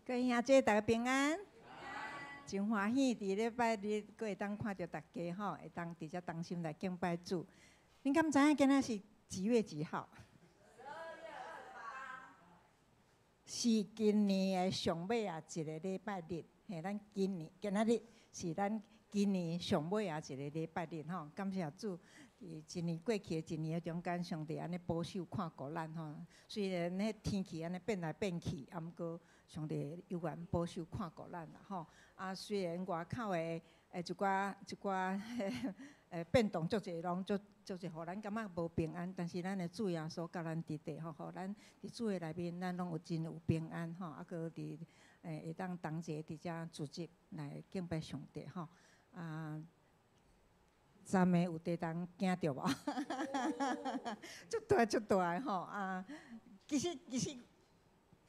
各位兄姐，大家平安。真歡喜，佇禮拜日閣會當看著大家吼，會當佇遮同心來敬拜主。恁敢知影今仔是幾月幾號？是今年的上尾仔一個禮拜日，嘿，咱今年今仔日是咱今年上尾仔一個禮拜日吼。感謝主，佇一年過去的一年的中間，上帝按呢保守看顧咱吼。雖然彼天氣按呢變來變去，啊，毋過上帝猶原保守看顧咱啦吼。啊，雖然外口的一寡一寡變動足濟，攏足足濟，予咱感覺無平安。但是咱的主耶穌佮咱佇底吼，予咱佇主的內面，咱攏有真有平安吼。啊，閣佇會當同齊佇遮聚集來敬拜上帝吼。啊，昨暝有地動驚著無？足大足大的吼啊！其實。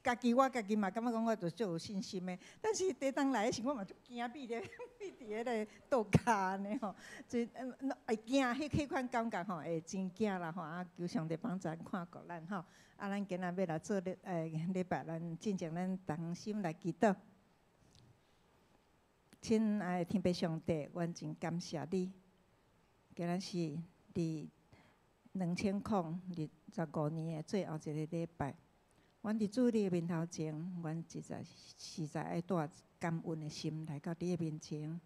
家己我家己嘛感覺講我就足有信心的，但是地動來的時，我嘛足驚，覕咧覕佇彼个桌跤按呢吼，就會驚，彼款感覺吼，會真驚啦吼啊！求上帝幫助咱看顧咱吼，啊，咱今仔欲來做禮拜，咱進前咱同心來祈禱。親愛的天父上帝，阮真感謝你，今仔是佇2025年的最後一個禮拜。阮佇主你的面頭前，阮實在愛帶感恩的心來到你的面前。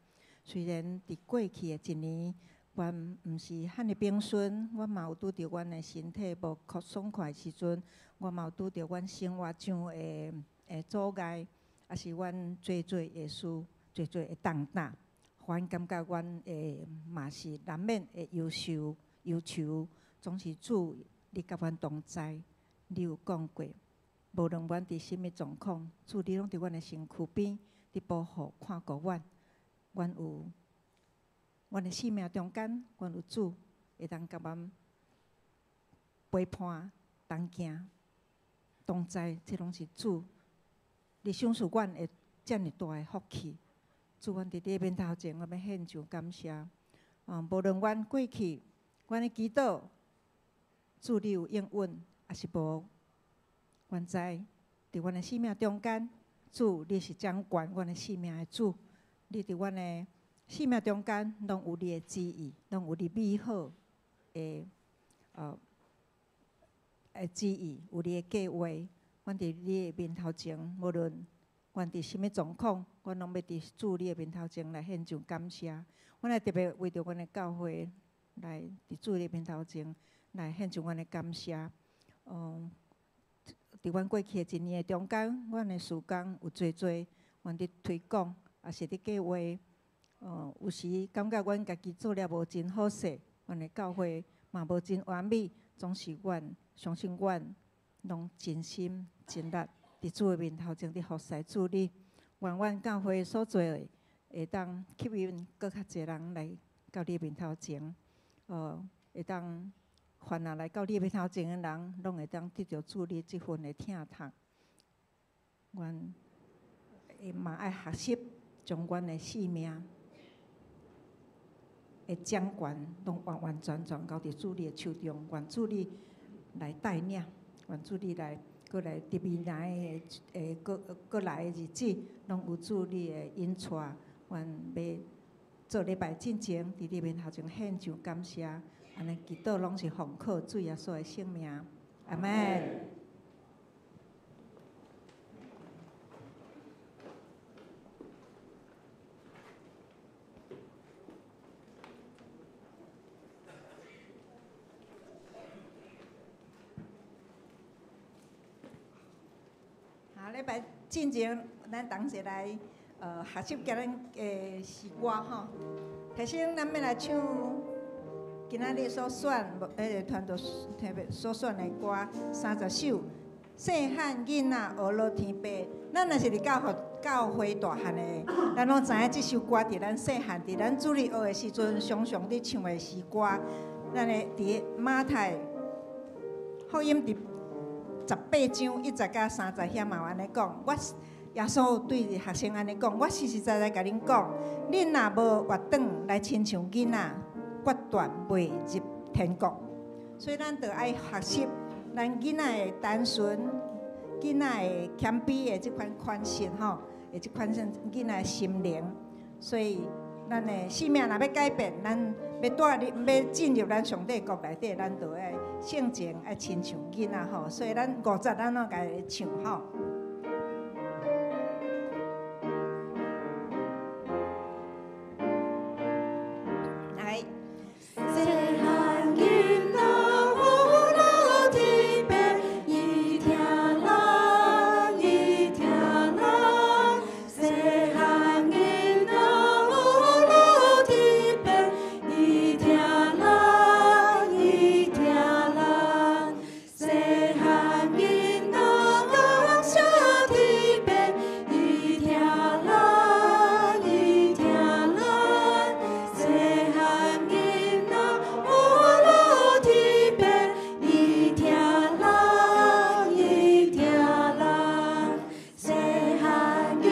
雖然佇過去的一年，阮毋是遐爾平順，阮嘛有拄著阮的身體無爽快的時陣，阮嘛有拄著阮生活上的阻礙，抑是阮濟濟的事、濟濟的重擔，予阮感覺阮會嘛是難免會憂愁、憂愁。總是主，你佮阮同在，你有講過。無論阮佇啥物狀況，主你攏佇阮的身軀邊，佇保護、看顧阮。阮有阮的生命中間，阮有主會當共阮陪伴、同行、同在，這攏是主。你賞賜阮的遮爾大的福氣，主，阮佇你的面頭前，我欲獻上感謝。無論阮過去，阮的祈禱，主你有應允，抑是無？阮知，佇阮的生命中間，主你是掌管阮的生命的主。你佇阮的生命中間，攏有你的旨意，攏有你美好的旨意，有你的計劃。阮佇你的面頭前，無論阮佇啥物狀況，阮攏欲佇主你的面頭前來獻上感謝。阮會特別為著阮的教會來佇主你的面頭前來獻上阮的感謝。佇阮過去的一年的中間，阮的事工有濟濟，阮佇推廣，抑是佇計劃。有時感覺阮家己做了無真好勢，阮的教會嘛無真完美，總是阮相信阮攏盡心盡力佇主的面頭前佇服侍主你。願阮教會所做的會當吸引閣較濟人來到你面頭前，會當。凡若來到你面頭前的人，攏會當得著主你這份的疼痛。阮會嘛愛學習，將阮的性命的掌權，攏完完全全交佇主你的手中。願主你來帶領，願主你來閣來佇未來的閣來的日子，攏有主你的引帶。阮欲做禮拜進前，佇你面頭前獻上感謝。按呢祈禱攏是奉靠主耶穌的聖名，阿們。好，禮拜進前，咱同齊來學習今日的詩歌吼。頭先咱欲來唱。今仔日所選，彼个團隊特別所選的歌30首，細漢囡仔學落天父。咱若是佇教會大漢的，咱攏知影這首歌佇咱細漢，佇咱主日學的時陣，常常佇唱的詩歌。咱的佇馬太福音佇18章1節到3節遐嘛有按呢講，我耶穌對學生按呢講，我實實在在共恁講，恁若無活轉來親像囡仔，決斷袂入天國，所以咱著愛學習咱囡仔的單純，囡仔的謙卑的這款款式吼，的這款式囡仔的心靈，所以咱的生命若欲改變，咱欲帶入欲進入咱上帝國內底，咱就愛性情愛親像囡仔吼，所以咱五節咱攏共伊唱吼。來。細漢囡仔有老天父，伊疼咱，伊疼咱。細漢囡仔有老天父，伊疼咱，伊疼咱。細漢囡仔感謝天父，伊疼咱，伊疼咱。細漢囡仔有老天父，伊疼咱，伊疼咱。細漢囡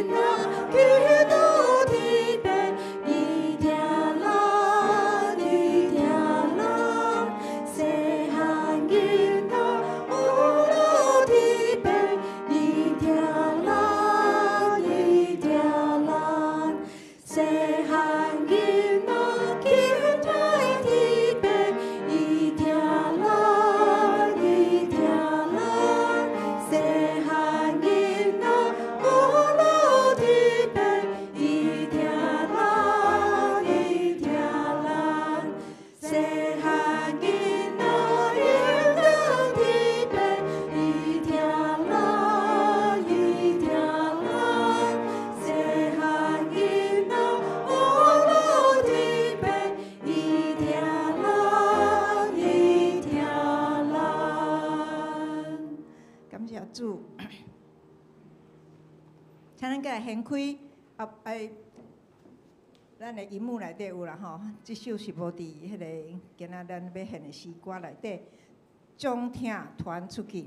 仔祈禱天父，伊疼咱，伊疼咱。細漢囡仔有老天父，伊疼咱，伊疼咱。細漢囡仔敬拜天父，伊疼咱，伊疼咱。細漢囡仔有老天父，伊疼咱，伊疼咱。細漢囡仔敬拜天父，伊疼咱，伊疼咱。細漢囡仔有老天父，伊疼咱，伊疼咱。感謝主，請咱過來掀開啊！哎，咱的熒幕內底有啦吼，這首是無佇彼个今仔咱欲獻的詩歌內底，將疼傳出去。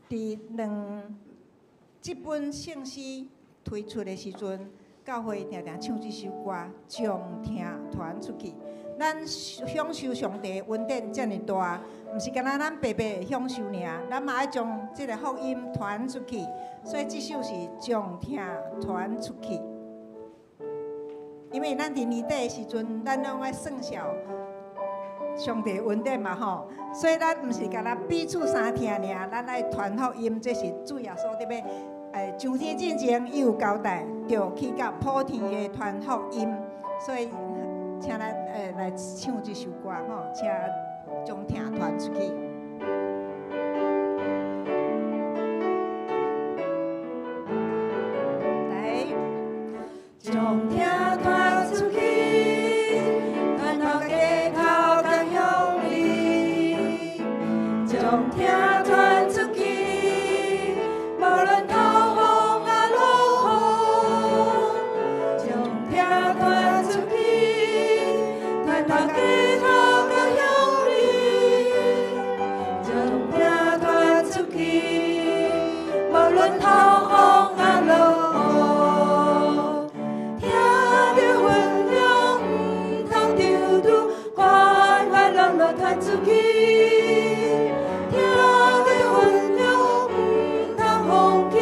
佇兩這本聖詩推出的時陣，教會定定唱這首歌，將疼傳出去。咱享受上帝恩典遮爾大，毋是干焦咱白白享受爾，咱嘛愛將這个福音傳出去。所以這首是將疼傳出去。因為咱佇年底的時陣，咱攏愛算數上帝恩典嘛吼，所以咱毋是干焦彼此相疼爾，咱愛傳福音，這是主耶穌佇欲上天進前，伊有交代，著去到普天的傳福音，所以請咱來唱這首歌吼，請將疼傳出去。來，將疼傳出去，傳到街頭佮鄉里，將疼傳出去，無論透風啊落雨，將疼傳出去，傳到街頭佮鄉里，將疼傳出去，無論透風啊落雨。疼的分量毋通丟丟，快快樂樂傳出去。疼的分量毋通放棄，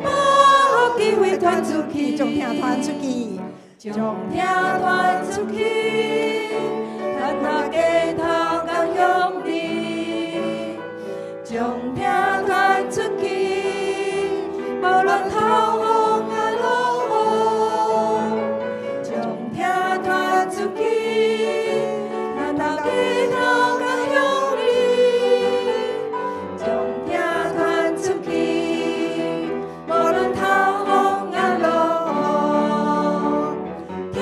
把好機會傳出去。將疼傳出去，將疼傳出去，傳到街頭佮鄉里，將疼傳出去，無論透風啊落雨，將疼傳出去，傳到街頭佮鄉里，將疼傳出去，無論透風啊落雨，疼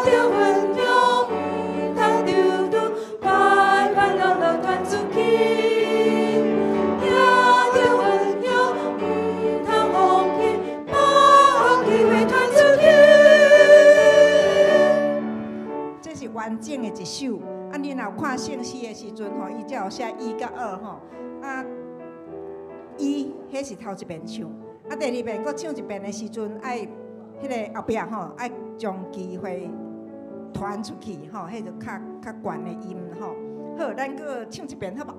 的分量毋通丟丟，快快樂樂傳出去。疼的分量毋通放棄，把好機會傳出去。這是完整的一首。啊，你若有看聖詩的時陣吼，伊才有寫一佮二吼。啊，一彼是頭一遍唱，啊，第二遍閣唱一遍的時陣，愛彼个後壁吼，愛將機會傳出去吼，彼就較較懸的音吼。好，咱閣唱一遍好無？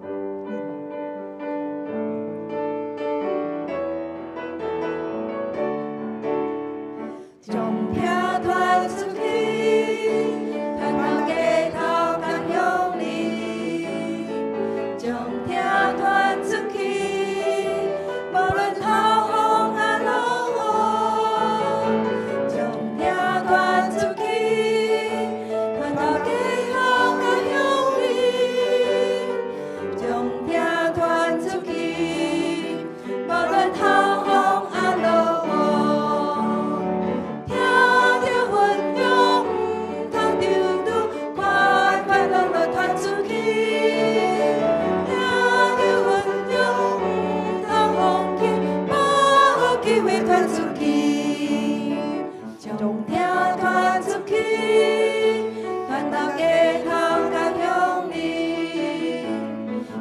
傳出去，將疼傳出去，傳到街頭佮鄉里，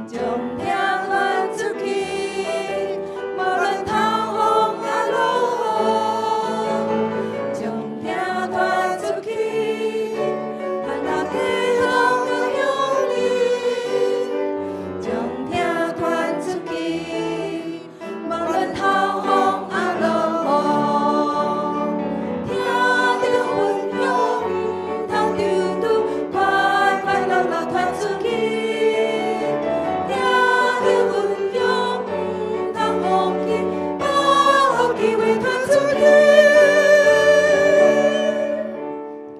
將疼傳出去，無論透風抑落雨，將疼傳出去，傳到街頭佮鄉里，將疼傳出去，無論透風抑落雨，聽著分享，毋通躊躇，快快樂樂傳出去。聽著分享，毋通放棄，把好機會傳出去。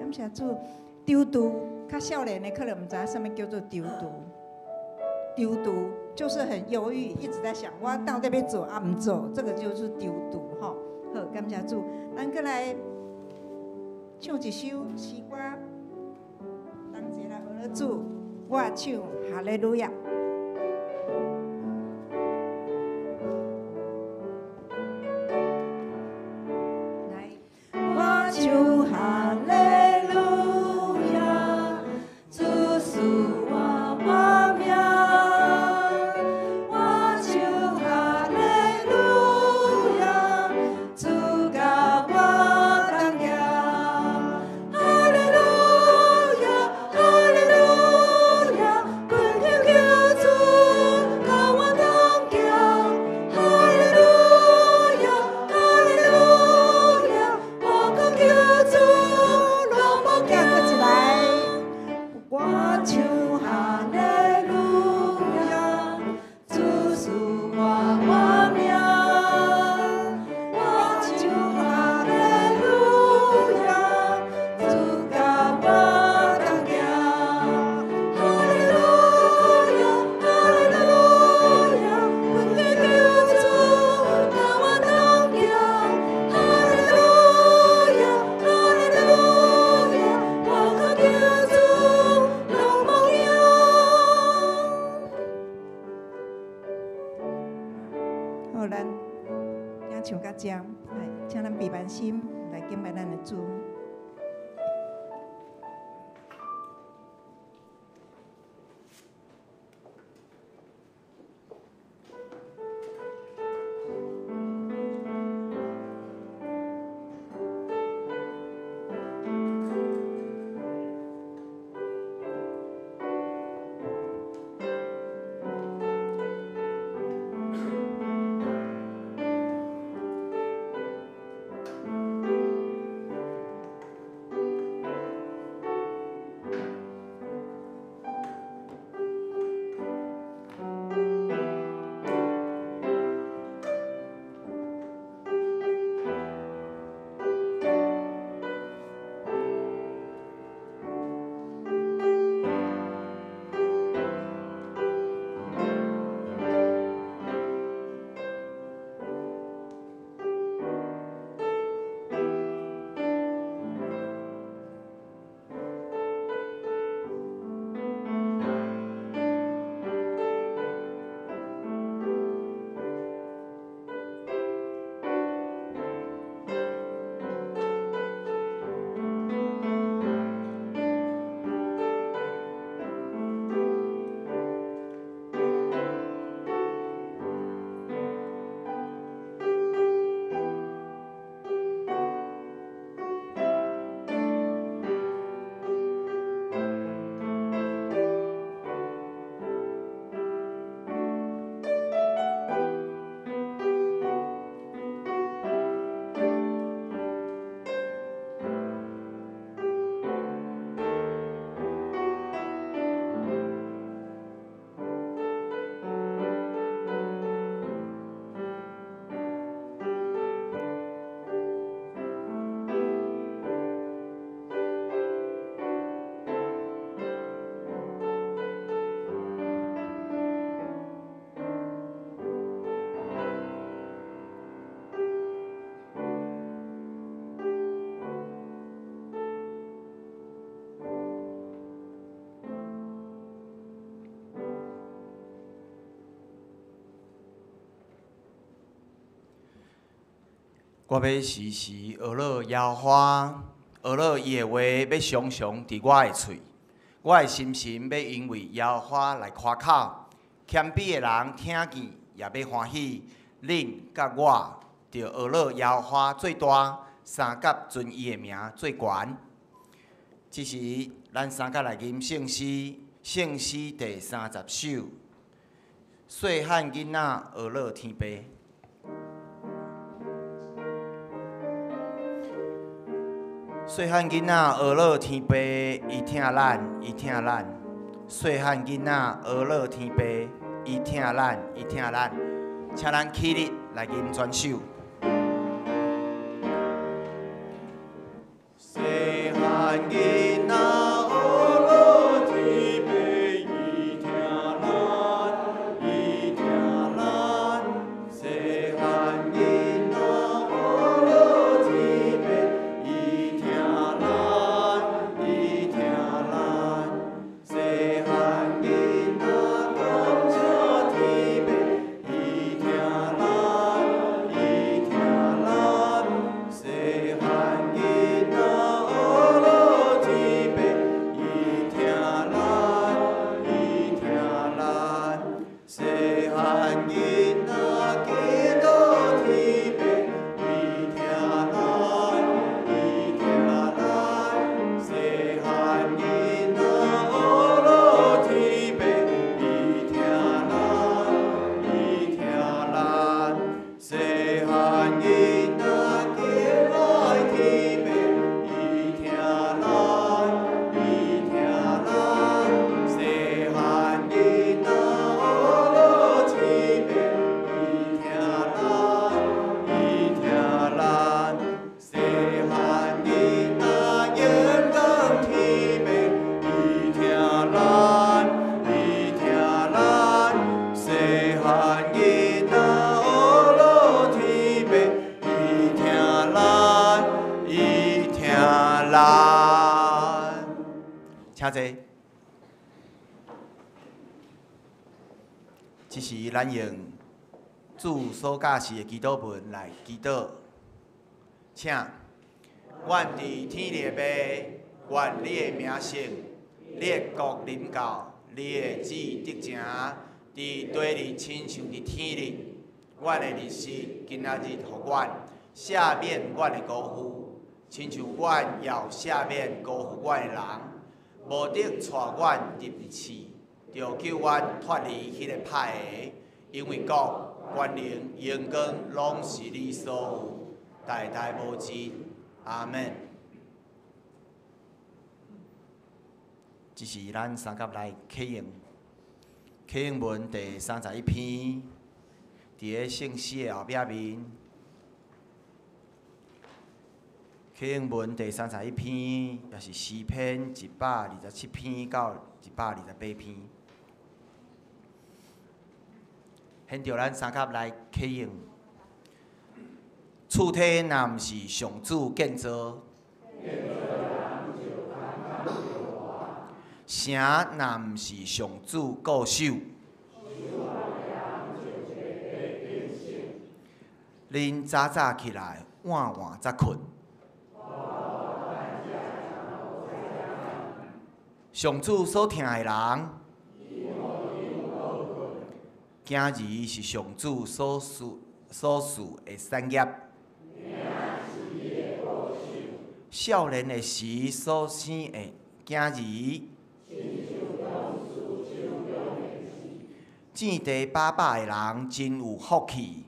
感謝主，躊躇，較少年的可能毋知影啥物叫做躊躇。躊躇就是很猶豫，一直在想我到底欲做抑毋做，這個就是躊躇吼。好，感謝主，咱閣來唱一首詩歌，同齊來學主，我唱哈利路亞。來，我唱哈利路亞，主賜我活命。我唱哈利路亞，主佮我同行。哈利路亞，哈利路亞，群雄求主佮我同行。哈利路亞，哈利路亞，我講求主攏無驚。閣一來，我唱哈利路亞，主賜我活命。我唱哈利路亞，主佮我同行。哈利路亞，哈利路亞，群雄求主佮我同行。哈利路亞，哈利路亞，我講求主攏無驚。好，咱聽唱到這，來，請咱閉目心來敬拜咱的主。我欲時時學樂耶和華，學樂伊的話欲常常佇我的喙。我的心神欲因為耶和華來誇口，謙卑的人聽見也欲歡喜。恁佮我著學樂耶和華做大，相佮尊伊的名做懸。這時，咱相佮來吟聖詩，聖詩第30首。細漢囡仔學樂天父。細漢囡仔學樂天父，伊疼咱，伊疼咱。細漢囡仔學樂天父，伊疼咱，伊疼咱。請咱起立來吟全首。細漢囡仔學樂天父，伊疼咱，伊疼咱。細漢囡仔學樂天父，伊疼咱，伊疼咱。細漢囡仔感謝天父，伊疼咱，伊疼咱。細漢囡仔學樂天父，伊疼咱，伊疼咱。細漢囡仔祈禱天父，伊疼咱，伊疼咱。細漢囡仔學樂天父，伊疼咱，伊疼咱。細漢囡仔敬愛天父，伊疼咱，伊疼咱。細漢囡仔學樂天父，伊疼咱，伊疼咱。細漢囡仔榮光天父，伊疼咱，伊疼咱。細漢囡仔學樂天父，伊疼咱，伊疼咱。請坐。這時，咱用主所教示的祈禱文來祈禱，請阮佇天裡的父，願你的名聖，你的國臨到，你的旨意得成，佇地裡親像佇天裡。阮的日食今仔日予阮，赦免阮的辜負，親像阮也有赦免辜負阮的人。無得帶阮入試，著救阮脫離彼個歹的，因為國、權能、榮光攏是你所有，代代無盡。阿們。這是咱相佮來啟用，啟用文第31篇，佇个聖詩的後壁面。啟用文第31篇，也是詩篇127篇到128篇。現著咱相佮來啟用。厝體若毋是上主建造，城若毋是上主固守，恁早早起來，晚晚才睏。上主所疼的人，囝兒是上主所賜的產業。少年的時所生的囝兒，種地飽飽的人真有福氣。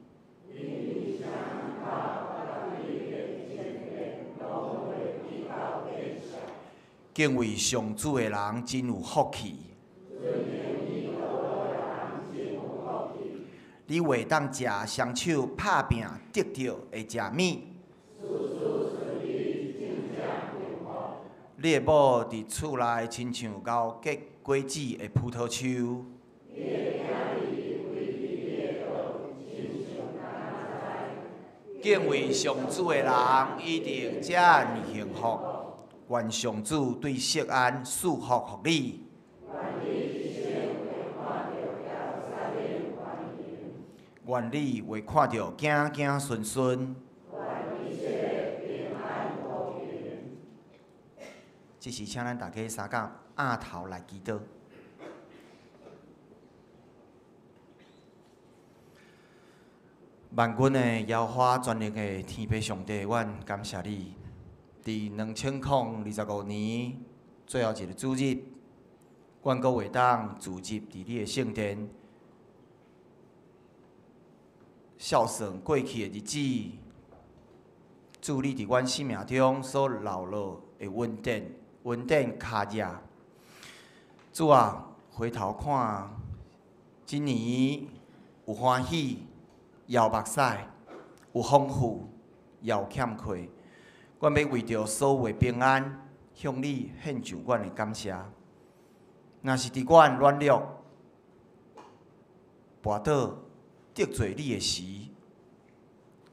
敬畏上主的人真有福氣。你會當食雙手拍拚得著的食物。你的某佇厝內親像熬結果子的葡萄樹。敬畏上主的人一定遮爾幸福。願上主對錫安賜福予你。願你會看著子子孫孫。這時請咱大家三甲奀頭來祈禱。萬軍的耶和華，全能的天父上帝，阮感謝你。佇2025年最後一个主日，阮閣會當聚集佇你的聖殿，數算過去的日子，主你佇阮生命中所留落的恩典，恩典跤跡。主啊，回頭看，這年有歡喜，也有目屎，有豐富，也有欠缺。阮欲為著所有的平安，向你獻上阮的感謝。若是佇阮軟弱、跋倒、得罪你的時，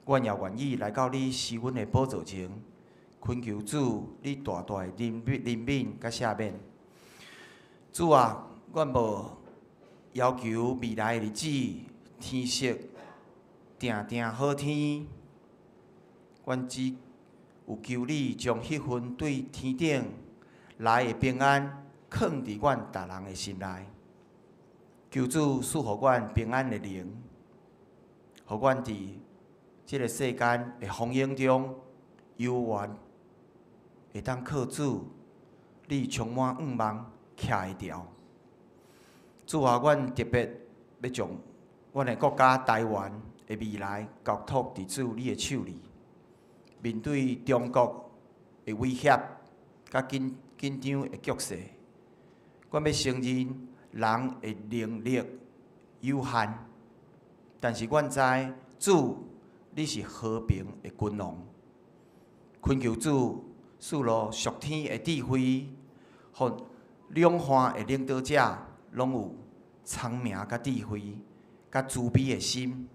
阮也願意來到你施恩的寶座前，懇求主你大大的憐憫佮赦免。主啊，阮無要求未來的日子天色定定好天，阮只有求你將彼份對天頂來的平安，囥佇阮逐人的心內。求主賜予阮平安的靈，予阮佇這个世間的風湧中，猶原會當靠主，你充滿向望，徛會牢。主啊，阮特別欲將阮的國家台灣的未來交託佇主你的手裡。面對中國的威脅佮緊緊張的局勢，阮欲承認人的能力有限，但是阮知主你是和平的君王。懇求主賜予屬天的智慧，予兩岸的領導者攏有聰明佮智慧，佮慈悲的心。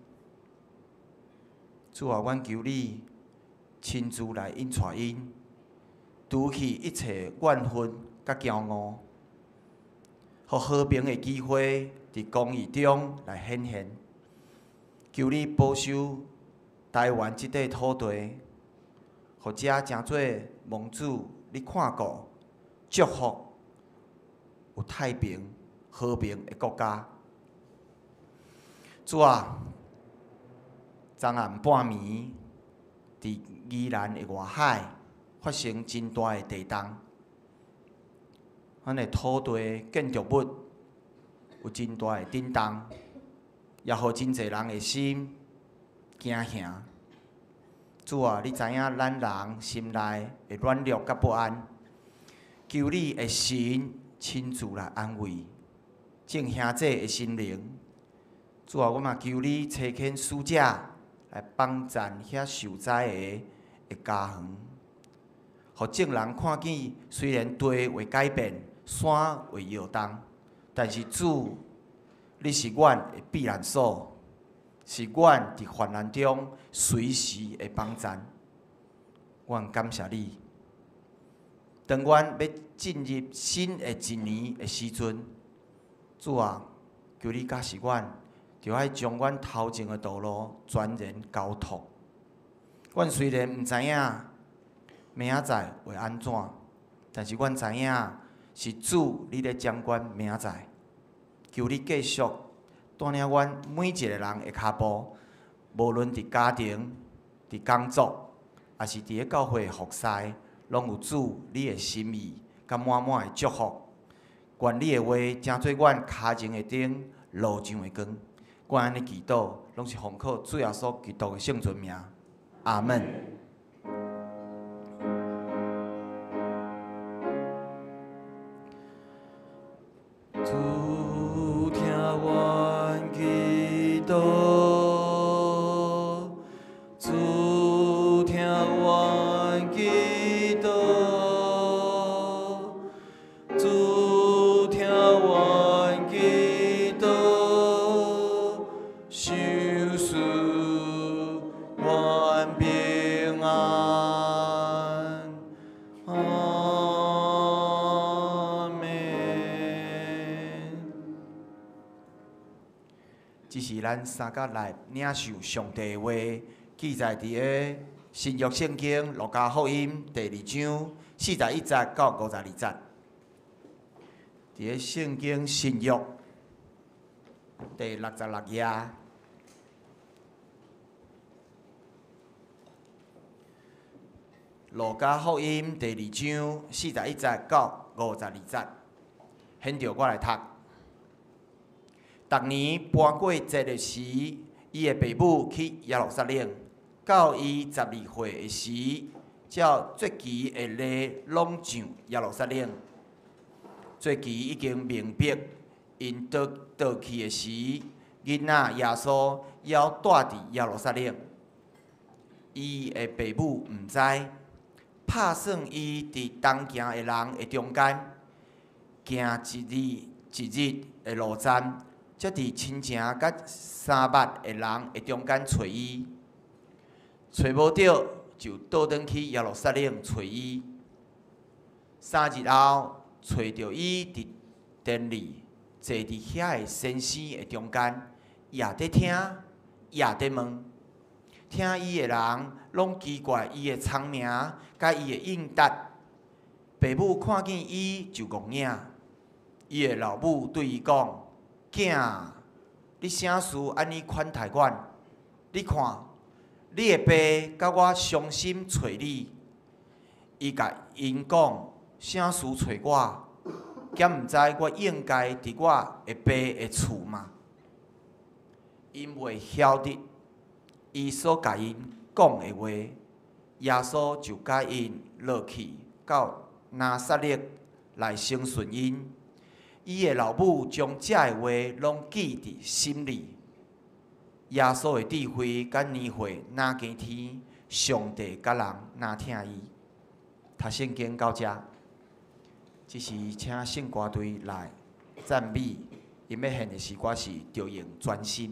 主啊，阮求你親自來引帶𪜶，除去一切怨恨佮驕傲，予和平的機會佇公義中來顯現。求你保守台灣這塊土地，予遮成做蒙主你看顧、祝福有太平、和平的國家。主啊，昨暗半暝，佇宜蘭的外海發生真大的地動，阮的土地建築物有真大的震動，也予真濟人的心驚嚇。主啊，你知影咱人心內的軟弱佮不安，求你的神親自來安慰眾兄弟的心靈。主啊，我嘛求你差遣使者來幫贊遐受災的家園，予眾人看見，雖然地會改變，山會搖動，但是主，你是阮的避難所，是阮佇患難中隨時的幫贊。阮感謝你。當阮欲進入新的一年的時陣，主啊，求你教示阮，著愛將阮頭前的道路全然交託。阮雖然毋知影明仔載會按怎，但是阮知影是主你咧掌管明仔載。求你繼續帶領阮每一個人的跤步，無論佇家庭、佇工作，抑是佇咧教會服侍，攏有主你的心意，佮滿滿的祝福。願你的話成做阮跤前的燈，路上的光。阮按呢祈禱，攏是奉靠主耶穌基督的聖尊名。阿門。主聽阮祈禱，主聽阮祈禱，主聽阮祈禱，賞賜阮平安。阿們。這是咱三甲來領受上帝的話，記載佇个新約聖經路加福音第2章41節到52節。佇个聖經新約第66頁。路加福音第二章41節到52節，現著我來讀。逐年搬過節的時，伊的爸母去耶路撒冷，到伊12歲的時，照節期的禮攏上耶路撒冷。節期已經明白，𪜶倒倒去的時，囡仔耶穌猶蹛佇耶路撒冷。伊的爸母毋知，拍算伊佇同行的人的中間，行一日一日的路程，才佇親情佮相捌的人的中間揣伊，揣無著就倒轉去耶路撒冷揣伊。3日後，揣著伊佇殿裡坐佇遐的先生的中間，也佇聽，也佇問。聽伊的人攏奇怪伊的聰明，佮伊的應答。爸母看見伊就戇影。伊的老母對伊講：囝，你啥事按呢款待阮？你看，你的爸佮我傷心揣你。伊共𪜶講：啥事揣我？敢毋知我應該佇我的爸的厝嗎？𪜶袂曉得伊所共𪜶講的話，耶穌就佮𪜶落去到拿撒勒來承順𪜶。伊的老母將這个話攏記佇心裡。耶穌的智慧佮年歲若加添，上帝佮人若疼伊。讀聖經到遮，這時請聖歌隊來讚美，𪜶欲獻的詩歌是《著用專心》。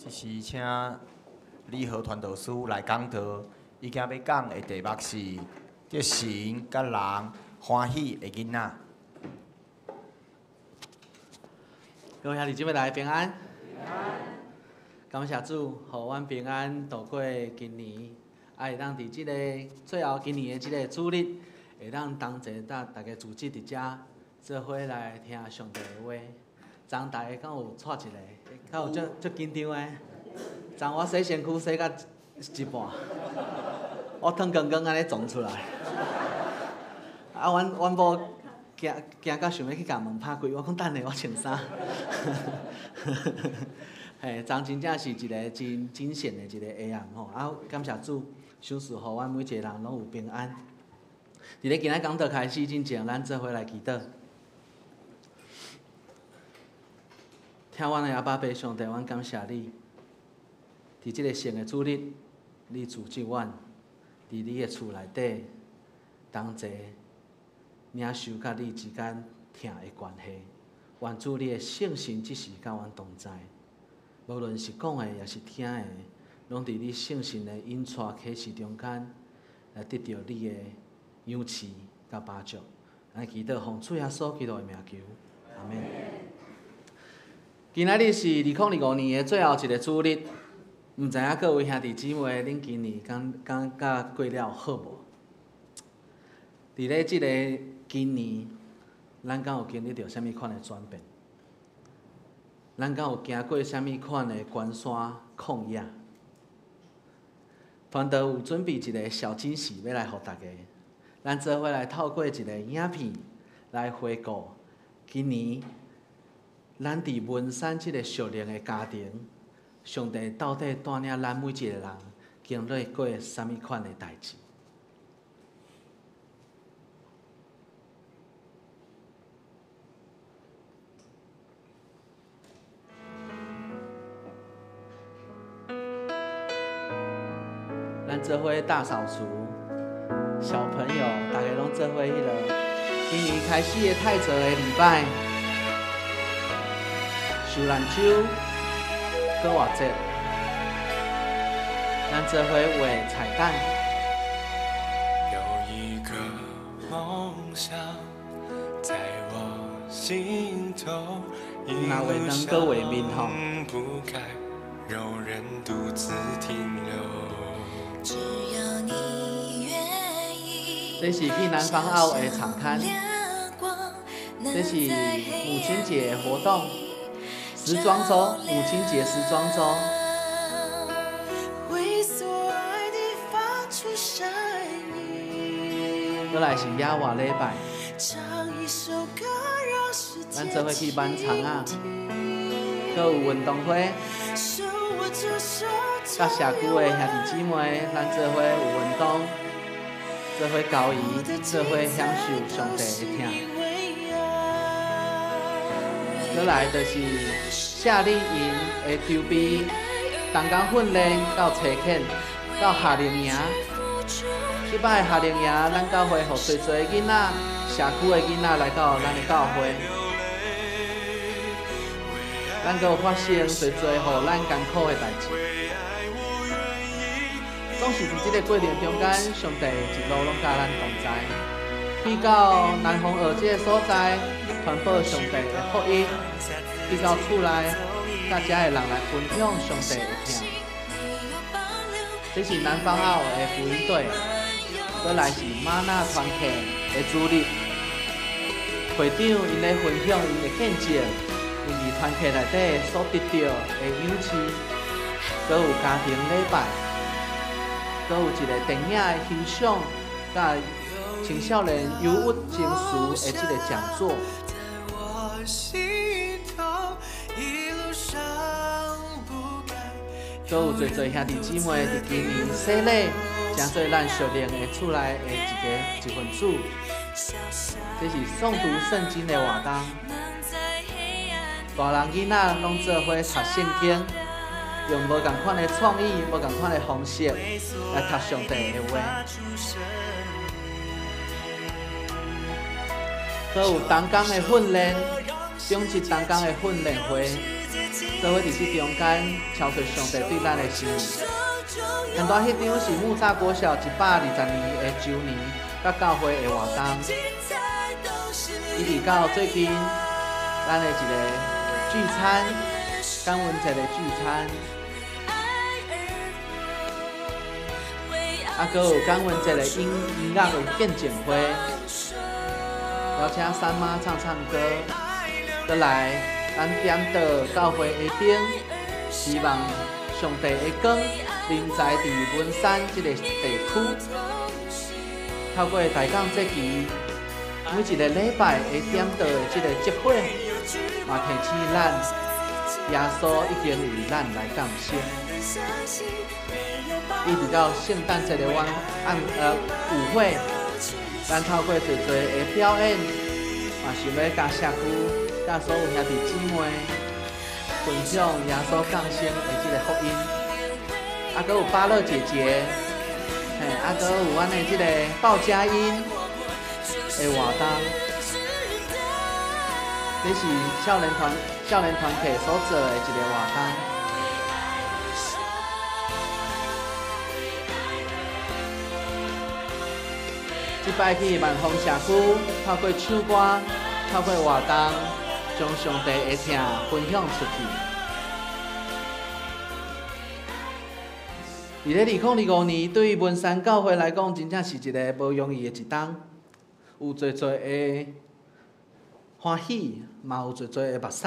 这时请李和传道师来讲道，伊今欲讲的题目是得神佮人欢喜的囡仔。各位兄弟姊妹，大家平安。感谢主，予阮平安度过今年，啊，会当伫这个最后今年的这个主日，会当同齐搭大家组织伫遮做伙来听上帝的话。昨大家敢有掣一个？敢有足足紧张的？昨我洗身躯洗到一半，我烫光光按呢撞出来。啊，阮某惊惊到想欲去共门拍开，我讲等下我穿衫。嘿，昨真正是一个真惊险的一个下暗吼，啊，感谢主，赏赐予阮每一个人拢有平安。伫咧今仔讲道开始之前，咱做伙来祈祷。疼阮的阿爸父上帝，阮感谢你，伫这个圣的主日，你组织阮伫你的厝内底同齐领受佮你之间疼的关系。愿主你的圣神这时佮阮同在，无论是讲的抑是听的，拢伫你圣神的引带启示中间，来得著你的赏赐佮帮助。咱祈祷奉主耶稣基督的名求，阿们。今仔日是2025年的最后一个主日，毋知影各位兄弟姊妹，恁今年敢感觉过了好无？伫咧这个今年，咱敢有经历著啥物款的转变？咱敢有行过啥物款的关山旷野？团队有准备一个小惊喜欲来予大家，咱做伙来透过一个影片来回顾今年。咱伫文山这个属灵的家庭，上帝到底带领咱每一个人经历过啥物款的代志？咱做伙大扫除，小朋友大家拢做伙彼落。今年开始的太济的礼拜。受难周，阁活节，咱做伙画彩蛋。有一个梦想在我心头，若画灯，阁画面吼。不该让人独自停留。只要你愿意。这是去南方澳的场刊，这是母亲节活动。时装周，母亲节时装周。阁来是野外礼拜，咱做伙去挽葱仔，阁有运动会，佮社区的兄弟姊妹，咱做伙有运动，做伙交谊，做伙享受上帝的疼。阁来就是夏令营的筹备，同工训练到初遣，到夏令营。这摆夏令营，咱教会予济济囡仔，社区的囡仔来到咱的教会。咱阁有发生济济予咱艰苦的代志。总是伫这个过程中间，上帝一路拢佮咱同在。去到南方澳这个所在，传播上帝的福音；去到厝内，佮遮的人来分享上帝的疼。这是南方澳的福音队，阁来是玛纳团契的主日会长，𪜶咧分享𪜶的见证，𪜶伫团契内底所得著的赏赐，阁有家庭礼拜，阁有一个电影的欣赏，佮青少年忧郁情绪的这个讲座。阁有济济兄弟姊妹伫今年洗礼，成做咱属灵的厝内的一份子。这是诵读圣经的活动，大人囡仔拢做伙读圣经，用无仝款的创意、无仝款的方式来读上帝的话。阁有同工的训练，中职同工的训练会，做伙佇這中間敲出上帝對咱的心意。前帶彼張是木柵國小120年的周年，佮教會的活動，一直到最近，咱的一個聚餐，感恩節的聚餐，啊，閣有感恩節的音樂的見證會，邀請三媽唱唱歌，閣來咱點到教會的燈，希望上帝的光臨在佇文山這個地區，透過大港節期，每一個禮拜會點到的這個集會，嘛提醒咱，耶穌已經為咱來降生。一直到聖誕節的晚暗舞會，咱透過濟濟的表演，嘛想欲佮社區、佮所有兄弟姊妹分享耶穌降生的這個福音。啊，閣有巴樂姐姐，嘿，啊，閣有阮的這個報佳音的活動，這是少年團體所做的一個活動。這擺去萬豐社區，透過唱歌、透過活動，將上帝的疼分享出去。佇咧2025年，對文山教會來講，真正是一個無容易的一冬，有濟濟的歡喜，嘛有濟濟的目屎。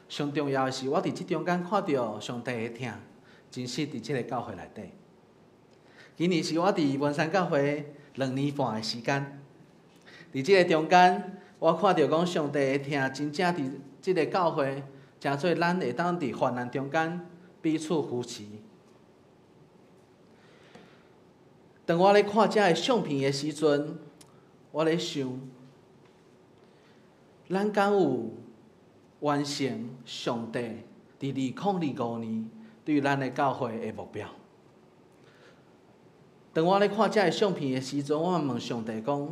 上重要的是，我佇這中間看著上帝的疼，真實佇這个教會內底。今年是我佇文山教會2年半的時間，佇這个中間，我看著講上帝的疼，真正佇這个教會，誠做咱會當佇患難中間彼此扶持。當我咧看這个相片的時陣，我咧想，咱敢有完成上帝佇2025年對咱的教會的目標？當我咧看這个相片的時陣，我問上帝講：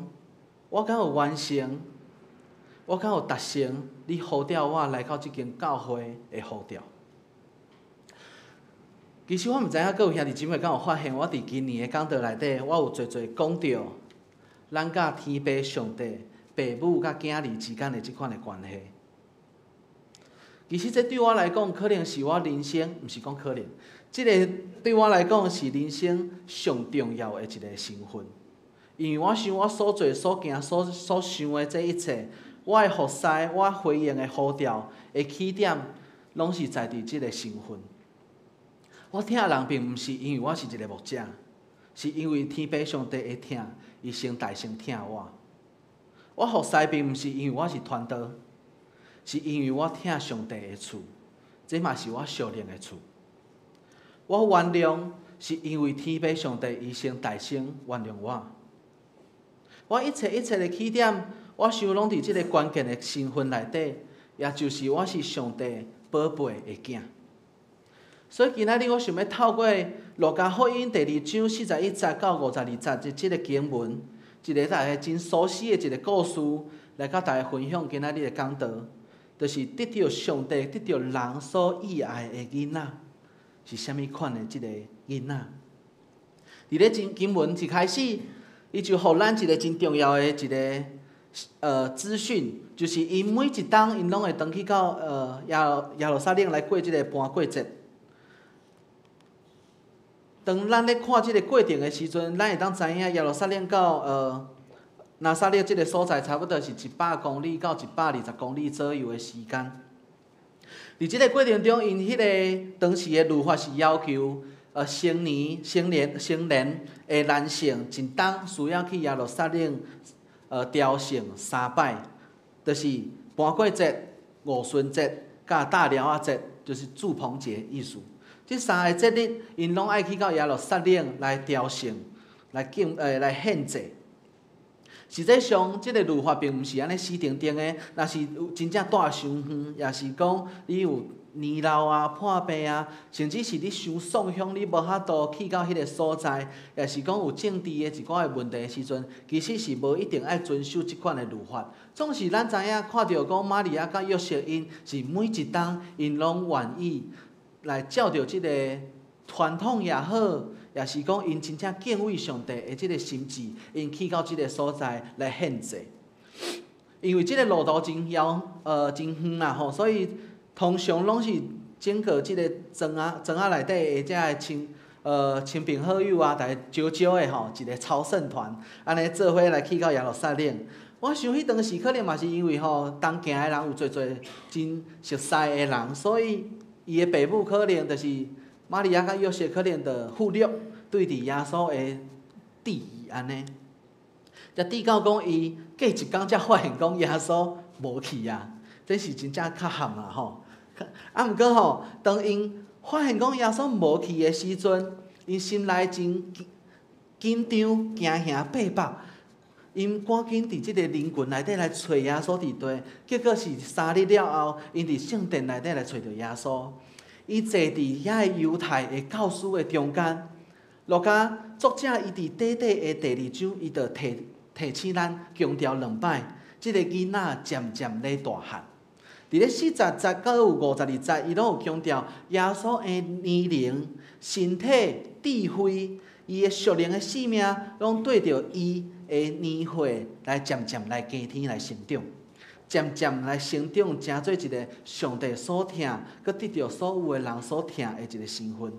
我敢有完成？我敢有達成你呼召我來到這間教會的呼召？其實我毋知影閣有兄弟姊妹敢有發現，我佇今年的講道內底，我有濟濟講著咱佮天父上帝、父母佮囝兒之間的這款的關係。其實這對我來講，可能是我人生，毋是講可能，這个對我來講是人生上重要的一個成分。因為我想我所做、所行、所想的這一切，我的服侍、我回應的呼召的起點，攏是在佇這个身份。我疼人並毋是因為我是一個牧者，是因為天父上帝會疼，伊先代先疼我。我服侍並毋是因為我是傳道，是因為我疼上帝的厝，這嘛是我屬靈的厝。我原諒是因為天父上帝伊先代先原諒我。我一切一切的起點，我想攏佇這個關鍵的身份內底，也就是我是上帝寶貝的囝。所以今仔日我想欲透過路加福音第2章41節到52節的這個經文，一個大家真熟悉的一個故事，來佮大家分享今仔日的講道，就是得著上帝、得著人所意愛的囡仔，是啥物款的這个囡仔？佇咧經文一開始，伊就予咱一個真重要的一個資訊，就是𪜶每一冬𪜶攏會轉去到耶路撒冷來過這个盤過節。當咱咧看這个過程的時陣，咱會當知影耶路撒冷到拿撒勒這个所在，差不多是100公里到120公里左右的時間。佇這个過程中，𪜶彼个當時的律法是要求，成年的男性一冬需要去耶路撒冷，朝聖3擺，就是盤過節、五旬節、佮大寮仔節，就是住棚節意思。這3個節日，𪜶攏愛去到耶路撒冷來朝聖，來敬來獻祭。實際上，這个律法並毋是按呢死定定的，若是有真正蹛傷遠，也是講你有年老啊、破病啊，甚至是你傷喪鄉，你無法度去到彼个所在，抑是講有政治的一寡的問題的時陣，其實是無一定愛遵守這款的律法。總是咱知影看著講瑪利亞佮約瑟𪜶是每一冬𪜶攏願意來照著這个傳統也好，抑是講𪜶真正敬畏上帝的這个心志，𪜶去到這个所在來獻祭。因為這个路途真遙，真遠啦吼，所以通常攏是整個這个莊仔莊仔內底的遮个親朋好友啊，逐家招招的吼，一个朝聖團，按呢做伙來去到耶路撒冷。我想彼當時可能嘛是因為吼，同行的人有濟濟真熟似的人，所以伊的爸母可能就是瑪利亞佮約瑟可能就忽略對佇耶穌的注意按呢。才直到講伊過一工才發現講耶穌無去啊，這是真正較譀啦吼。啊，毋過吼，當𪜶發現講耶穌無去的時陣，𪜶心內真緊張、驚嚇、迫迫，𪜶趕緊佇這个人群內底來揣耶穌佇佗，結果是3日了後，𪜶佇聖殿內底來揣著耶穌。伊坐佇遐个猶太的教師的中間，路加作者伊佇短短的第二章，伊就提醒咱強調兩擺，這个囡仔漸漸咧大漢。佇咧40節閣有52節，伊攏有強調耶穌的年齡、身體、智慧，伊的屬靈的生命，攏對著伊的年歲來漸漸來加添來成長，漸漸來成長，成做一个上帝所疼，閣得著所有的人所疼的一个身份。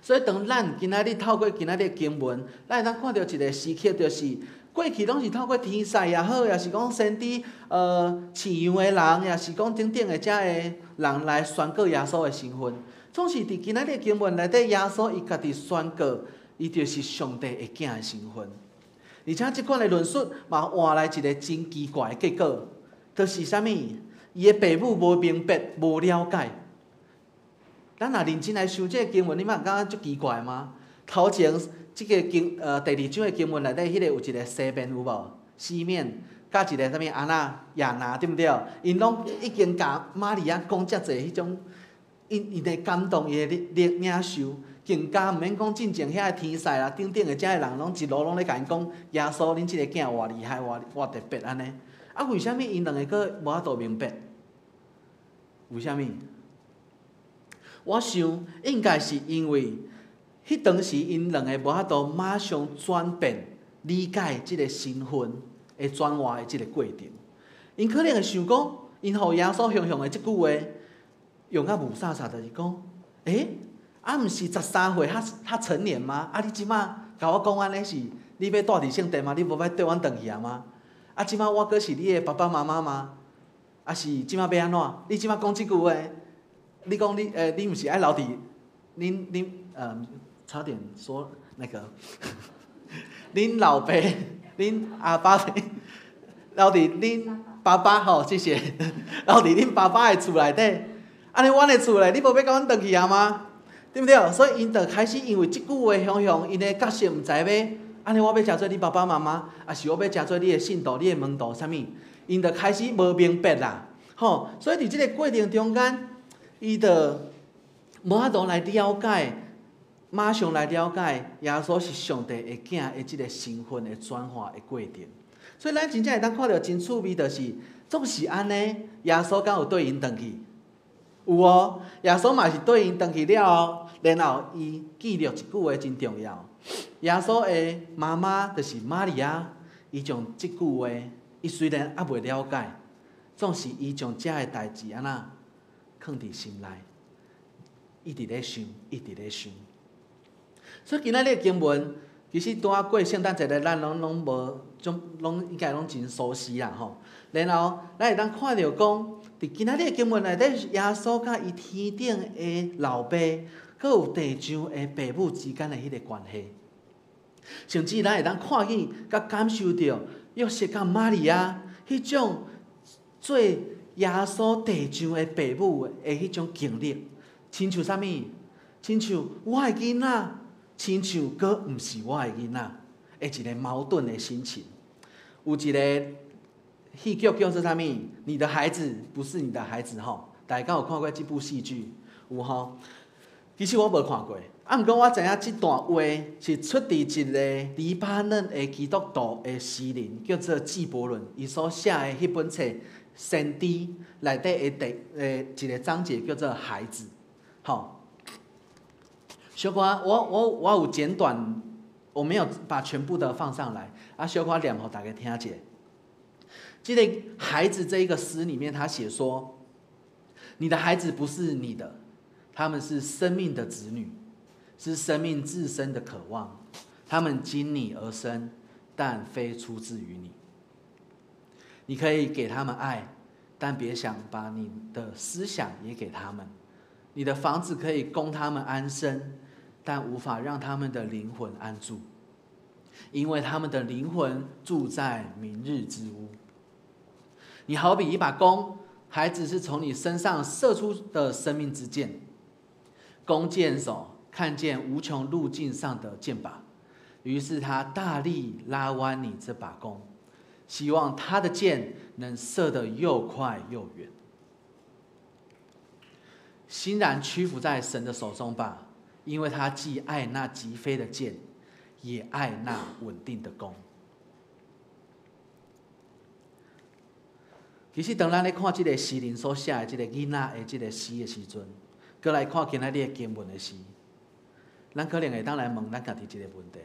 所以，當咱今仔日透過今仔日的經文，咱會當看著一个時刻，就是過去攏是透過天使也好，抑是講先知、飼羊的人，抑是講等等的遮个人來宣告耶穌的身份。總是佇今仔日經文內底，耶穌伊家己宣告，伊就是上帝的囝的身份。而且這款的論述嘛，換來一个真奇怪的結果，就是啥物？伊的爸母無明白、無了解。咱若認真來想這个經文，你嘛會感覺足奇怪嗎？頭前這个經第二章的經文內底，彼个有一个西面有無？西面，佮一个啥物亞那亞拿對毋對？𪜶攏已經共瑪利亞講遮濟彼種，𪜶的感動，伊的領受，更加毋免講進前遐个天使啦等等的遮个人，攏一路攏咧共𪜶講耶穌，恁這个囝偌厲害，偌偌特別按呢？啊，為啥物𪜶兩个閣無法度明白？為啥物？我想應該是因為彼當時𪜶兩个無法度馬上轉變理解這个身份的轉換的這个過程。𪜶可能會想講，𪜶予耶穌雄雄的這句話用甲霧煞煞，就是講，欸，啊，毋是13歲較較成年嗎？啊，你這馬共我講按呢是，你欲蹛佇聖殿嗎？你無欲綴阮轉去啊嗎？啊，這馬我閣是你的爸爸媽媽嗎？啊是這馬欲按怎？你這馬講這句話？你講你你毋是愛留佇恁恁差點說那個，恁老爸、恁阿爸留佇恁爸爸吼，謝謝，留佇恁爸爸的厝內底，按呢阮的厝咧，你無欲共阮轉去啊嗎？對毋對？所以𪜶就開始因為這句話雄雄，𪜶的角色毋知欲按呢，我欲成做恁爸爸媽媽，抑是我欲成做你的信徒、你的門徒，啥物？𪜶就開始無明白啦，吼！所以佇這個過程中間，伊就無法度來了解，馬上來了解耶穌是上帝的囝的這个身份的轉化的過程。所以咱真正會當看著真趣味，就是總是按呢，耶穌敢有綴𪜶轉去？有哦，耶穌嘛是綴𪜶轉去了後，然後伊記錄一句話真重要。耶穌的媽媽就是瑪利亞，伊將這句話，伊雖然猶未了解，總是伊將這个代誌按怎囥佇心內，一直咧想，一直咧想。所以今仔日的經文，其實拄仔過聖誕節咧，咱攏攏無，種攏應該攏真熟悉啦吼。然後咱會當看著講，佇今仔日的經文內底，耶穌佮伊天頂的老爸，閣有地上的爸母之間的彼個關係，甚至咱會當看見佮感受著約瑟佮瑪利亞彼種做耶穌地上的爸母的彼種經歷，親像啥物？親像我的囡仔，親像閣毋是我的囡仔，的一个矛盾的心情。有一个戲劇叫做啥物？你的孩子不是你的孩子，吼，大家有看過這部戲劇？有吼？其實我無看過，啊，毋過我知影這段話是出佇一个黎巴嫩的基督徒的詩人，叫做紀伯倫，伊所寫的彼本冊《先知》內底的第一個章節叫做《孩子》，吼。小可我有簡短，我沒有把全部的放上來，啊，小可念予大家聽者。這个孩子這一個詩裡面，他寫說：你的孩子不是你的，他們是生命的子女，是生命自身的渴望。他們經你而生，但非出自於你。你可以給他們愛，但別想把你的思想也給他們。你的房子可以供他們安身，但無法讓他們的靈魂安住，因為他們的靈魂住在明日之屋。你好比一把弓，孩子是從你身上射出的生命之箭。弓箭手看見無窮路徑上的箭靶，於是他大力拉彎你這把弓，希望他的箭能射得又快又遠。欣然屈服在神的手中吧，因為他既愛那疾飛的箭，也愛那穩定的弓。其實，當咱咧看這个詩人所寫的這个囡仔的這个詩的時陣，閣來看今仔日的經文的時，咱可能會當來問咱家己一個問題：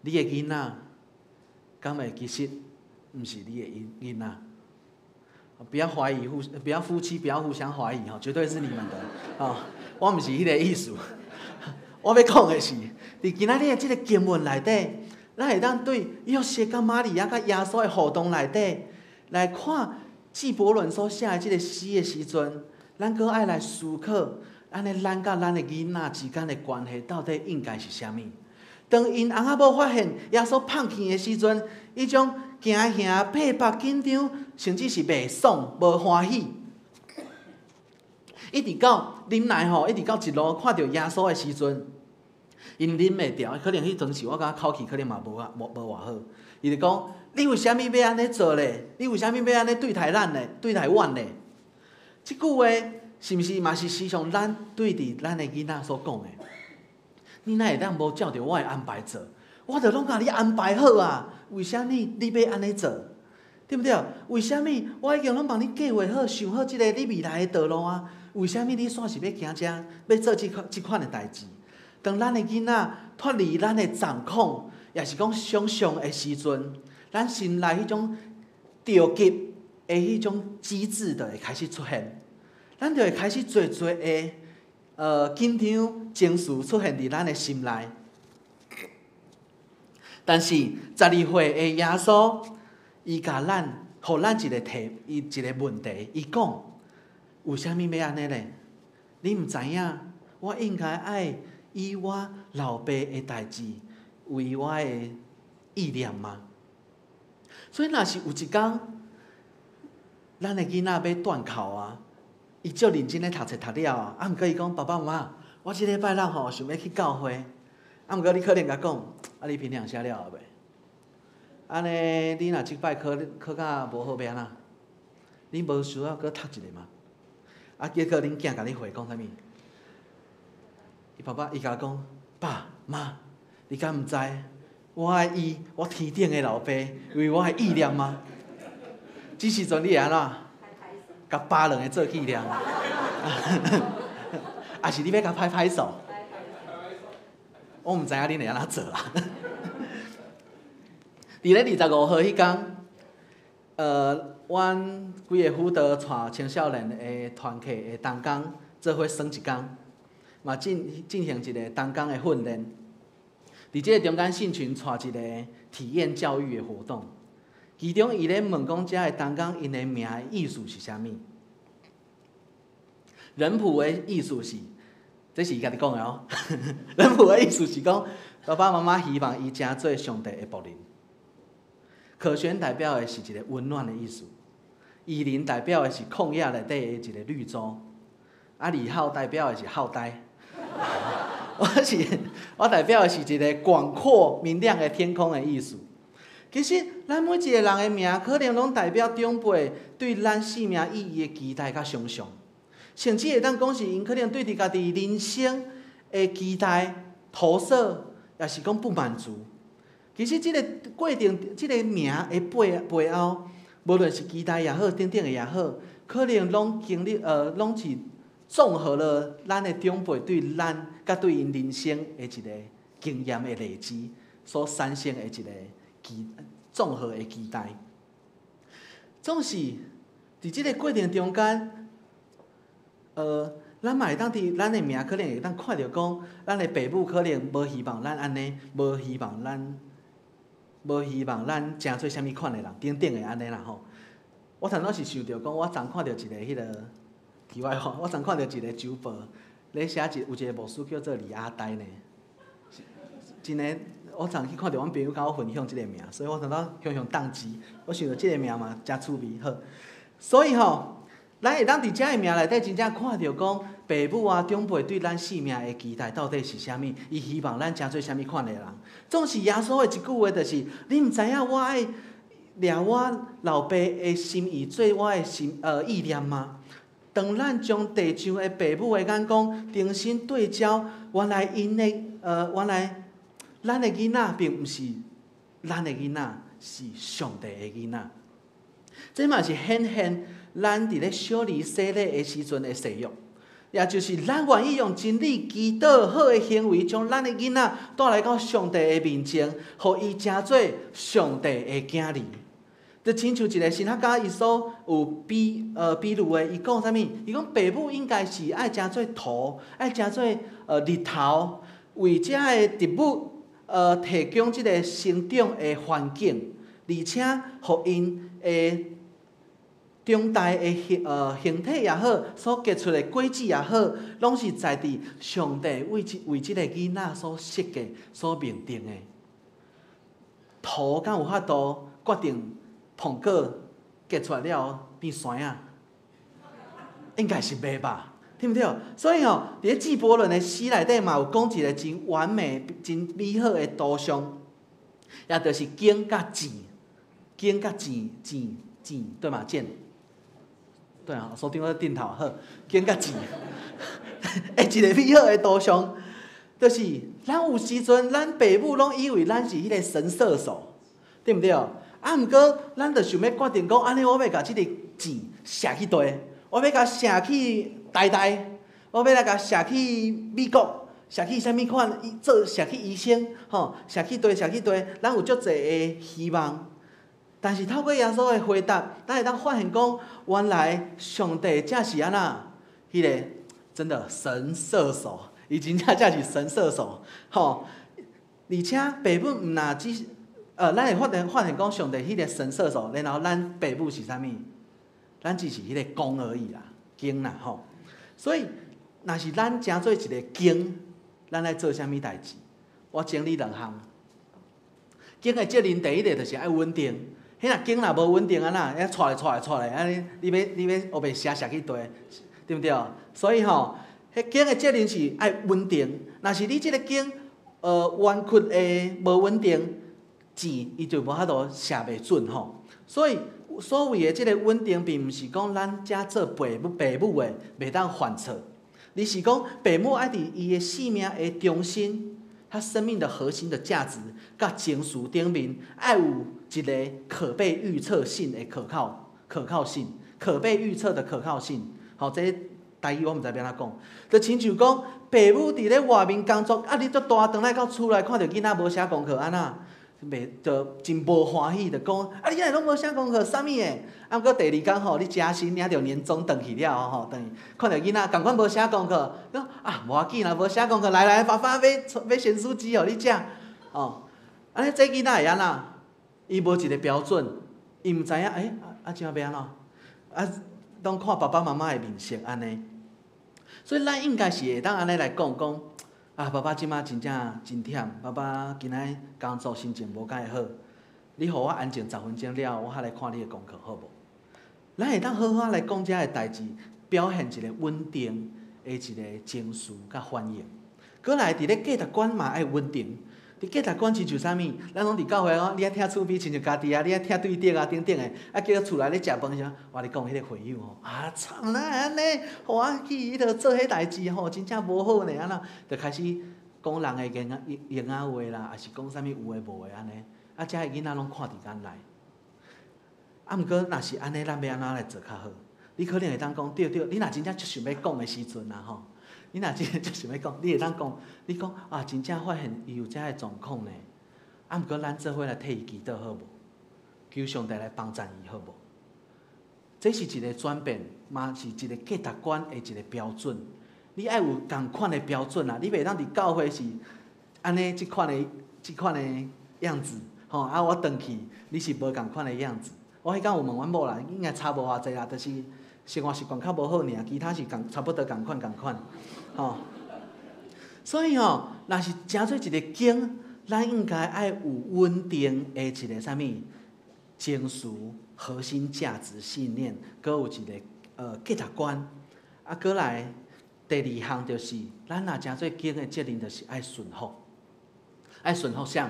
你的囡仔，敢會其實毋是你的囡仔？不要懷疑互，不要夫妻不要互相懷疑吼，絕對是你們的啊！我毋是彼个意思，我欲講的是，佇今仔日的這个經文內底，咱會當對約瑟佮瑪利亞佮耶穌的互動內底來看。紀伯倫所寫的這个詩的時陣，咱閣愛來思考，按呢咱佮咱的囡仔之間的關係到底應該是啥物？當𪜶翁仔某發現耶穌放棄的時陣，彼種驚嚇、迫腹、緊張，甚至是袂爽、無歡喜，一直到忍耐吼，一直到一路看著耶穌的時陣，𪜶忍袂牢，可能彼陣時我感覺口氣可能嘛無啊無無偌好，伊就講。你為啥物欲按呢做咧？你為啥物欲按呢對待咱咧？對待阮咧？這句話是毋是嘛是時常咱對佇咱的囡仔所講的？你哪會當無照著我的安排做？我著攏共你安排好啊！為啥物你欲按呢做？對毋對？為啥物我已經攏幫你計劃好、想好這个你未來的道路啊？為啥物你煞是欲行遮，欲做這款這款的代誌？當咱的囡仔脫離咱的掌控，也是講想像的時陣，咱心內彼種著急的彼種機制就會開始出現，咱就會開始濟濟的緊張情緒出現佇咱的心內。但是12歲的耶穌，伊共咱，予咱一個提，伊一個問題，伊講：為啥物欲按呢咧？你毋知影，我應該愛以我老爸的代誌為我的意念嗎？所以，若是有一工，咱的囡仔欲斷考啊，伊足認真咧讀冊讀了啊，啊，毋過伊講爸爸媽媽，我這禮拜六吼想欲去教會，啊，毋過你可能共講，啊，你評量寫了未？按呢，你若這擺考考甲無好，欲按怎？你無需要閣讀一下嗎？啊，結果恁囝共你回講啥物？伊爸爸伊共講，爸媽，你敢毋知？我愛以我天頂的老爸為我的意念嗎？這時陣你會按怎？共巴兩个做紀念？抑是你欲共拍拍手？我毋知影恁會按怎做啦。佇咧25號彼工，阮幾个輔導帶青少年的團契的同工做伙耍一工，嘛進進行一个同工的訓練。佇這个中間，信群帶一个體驗教育的活動，其中伊咧問講遮的同工𪜶的名的意思是啥物？仁溥的意思是，這是伊家己講的哦。仁溥的意思是講，爸爸媽媽希望伊成做上帝的僕人。可選代表的是一个溫暖的意思，以琳代表的是曠野內底的一个綠洲，啊，李浩代表的是浩呆。我代表的是一个廣闊明亮的天空的意思。其實，咱每一个人的名，可能攏代表長輩對咱生命意義的期待佮想像。甚至會當講是𪜶可能對佇家己人生的期待投射，抑是講不滿足。其實這個過程，這個名的背後，無論是期待也好，等等的也好，可能攏經歷攏是綜合了咱的長輩對咱佮對𪜶人生的一個經驗的累積，所產生的一個綜合的期待。總是佇這個過程中間，咱嘛會當佇咱的名可能會當看著講，咱的爸母可能無希望咱按呢，無希望咱成做啥物款的人，等等的按呢啦吼。我頭拄是想著講，我昨看著一個彼個題外話，我昨看著一個周報，咧寫有一個牧師叫做李阿呆呢。真的，我昨去看著阮朋友共我分享這個名，所以我頭拄雄雄當機，我想著這個名嘛誠趣味好。所以吼，咱會當佇遮的名內底真正看著講，爸母啊長輩對咱性命的期待到底是啥物？伊希望咱成做啥物款的人？總是耶穌的一句話就是：你毋知影我愛掠我老爸的心意做我的心意念嗎？當咱將地上的爸母的眼光重新對焦，原來咱的囡仔並毋是咱的囡仔，是上帝的囡仔。這嘛是顯現咱佇咧小兒洗禮的時陣的誓約，也就是咱願意用真理、祈禱、好的行為，將咱的囡仔帶來到上帝的面前，予伊成做上帝的囝兒。就親像一個神學家，伊所有比喻的，伊講啥物？伊講爸母應該是愛成做土，愛成做日頭，為遮的植物提供這個成長的環境，而且予𪜶的長大的形體也好，所結出的果子也好，攏是在佇上帝為這個囡仔所設計、所命定的。土敢有法度決定蘋果結出來了後變酸仔？應該是袂吧，對毋對？所以吼，佇咧紀伯倫的詩內底嘛有講一個真完美、真美好的圖像，也就是弓佮箭，弓佮箭箭箭，對嘛？箭。對啊，所長咧點頭好，弓佮箭，欸，一個美好的圖像，就是咱有時陣，咱爸母攏以為咱是彼個神射手，對毋對？啊，毋過咱就想欲決定講，按呢我欲共這個箭射去佗，我欲共射去台大，我欲來共射去美國，射去啥物款？做射去醫生，吼，射去佗，射去佗，咱有足濟的希望。但是透過耶穌的回答，咱會當發現講，原來上帝才是按怎，彼個真的神射手，伊真正才是神射手，吼！而且爸母毋若只，咱會發現講上帝彼個神射手，然後咱爸母是啥物？咱只是彼個弓而已啦，弓啦吼。所以，若是咱成做一個弓，咱愛做啥物代誌？我整理兩項。弓的責任第一個就是愛穩定。彼若弓若無穩定按怎？遐掣來掣來掣來，按呢你欲烏白射射去佗，對毋對？所以吼，彼弓的責任是愛穩定。若是你這個弓彎曲的無穩定，箭伊就無法度射袂準吼。所以所謂的這個穩定，並毋是講咱遮做爸母的袂當犯錯，而是講爸母愛佇伊的生命的中心。他生命的核心的價值，佮情緒頂面，愛有一個可被預測性的可靠性，可被預測的可靠性。好，這台語我毋知欲按怎講。就親像講，爸母佇咧外面工作，啊，你足大轉來到厝內，看著囡仔無寫功課，按怎？袂就真無歡喜，就講啊，你哪會攏無寫功課，啥物的？啊，毋過第二工吼，你加薪領著年終轉去了後吼，轉去看著囡仔仝款無寫功課，講啊，無要緊啦，無寫功課，來來，爸爸買鹹酥雞予你食，哦，按呢這囡仔會按怎？伊無一個標準，伊毋知影，欸，啊，這欲按怎？啊，攏看爸爸媽媽的面色按呢。所以咱應該是會當按呢來講講。啊，爸爸這馬真正真忝，爸爸今仔工作心情無介好，你予我安靜10分鐘了後，我才來看你的功課好無？咱會當好好來講遮的代誌，表現一個穩定的一個情緒佮反應。閣來佇咧價值觀嘛愛穩定，伫價值觀親像啥物？咱攏佇教會講，你愛疼厝邊親像家己啊，你愛疼對竹啊等等的。啊，結果厝內咧食飯時，我咧講彼個會友吼，啊慘，哪會按呢？予我去彼落做彼代誌吼，真正無好呢，按怎？就開始講人的閒仔閒仔話啦，抑是講啥物有的無的按呢？啊，遮的囡仔攏看佇眼內。啊，毋過若是按呢，咱欲按怎來做較好？你可能會當講對對，你若真正足想欲講的時陣啊吼，你若真正足想欲講，你會當講，你講啊，真正發現伊有遮的狀況呢。啊，毋過咱做伙來替伊祈禱好無？求上帝來幫贊伊好無？這是一個轉變，嘛是一個價值觀的一個標準。你愛有仝款的標準啊！你袂當佇教會是按呢這款的樣子，吼啊！我轉去你是無仝款的樣子。我彼工有問阮某啦，應該差無偌濟啦，就是生活習慣較無好爾，其他是仝差不多仝款仝款，吼。所以吼，若是成做一个囝，咱應該愛有穩定的一個啥物情緒、核心價值信念，閣有一個價值觀。啊，閣來第二項就是，咱若成做囝的責任，就是愛順服，愛順服啥？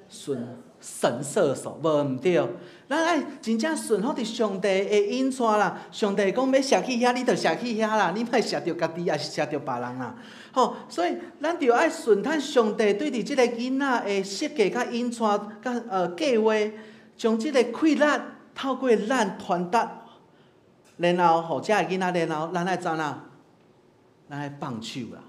順神射手，無毋對，咱愛真正順服佇上帝的引帶啦。上帝講欲射去遐，你就射去遐啦，你莫射著家己，抑是射著別人啦。吼，所以咱著愛順趁上帝對佇這個囡仔的設計佮引帶佮計劃，將這個氣力透過咱傳達，然後予遮的囡仔，然後咱愛怎樣？咱愛放手啦，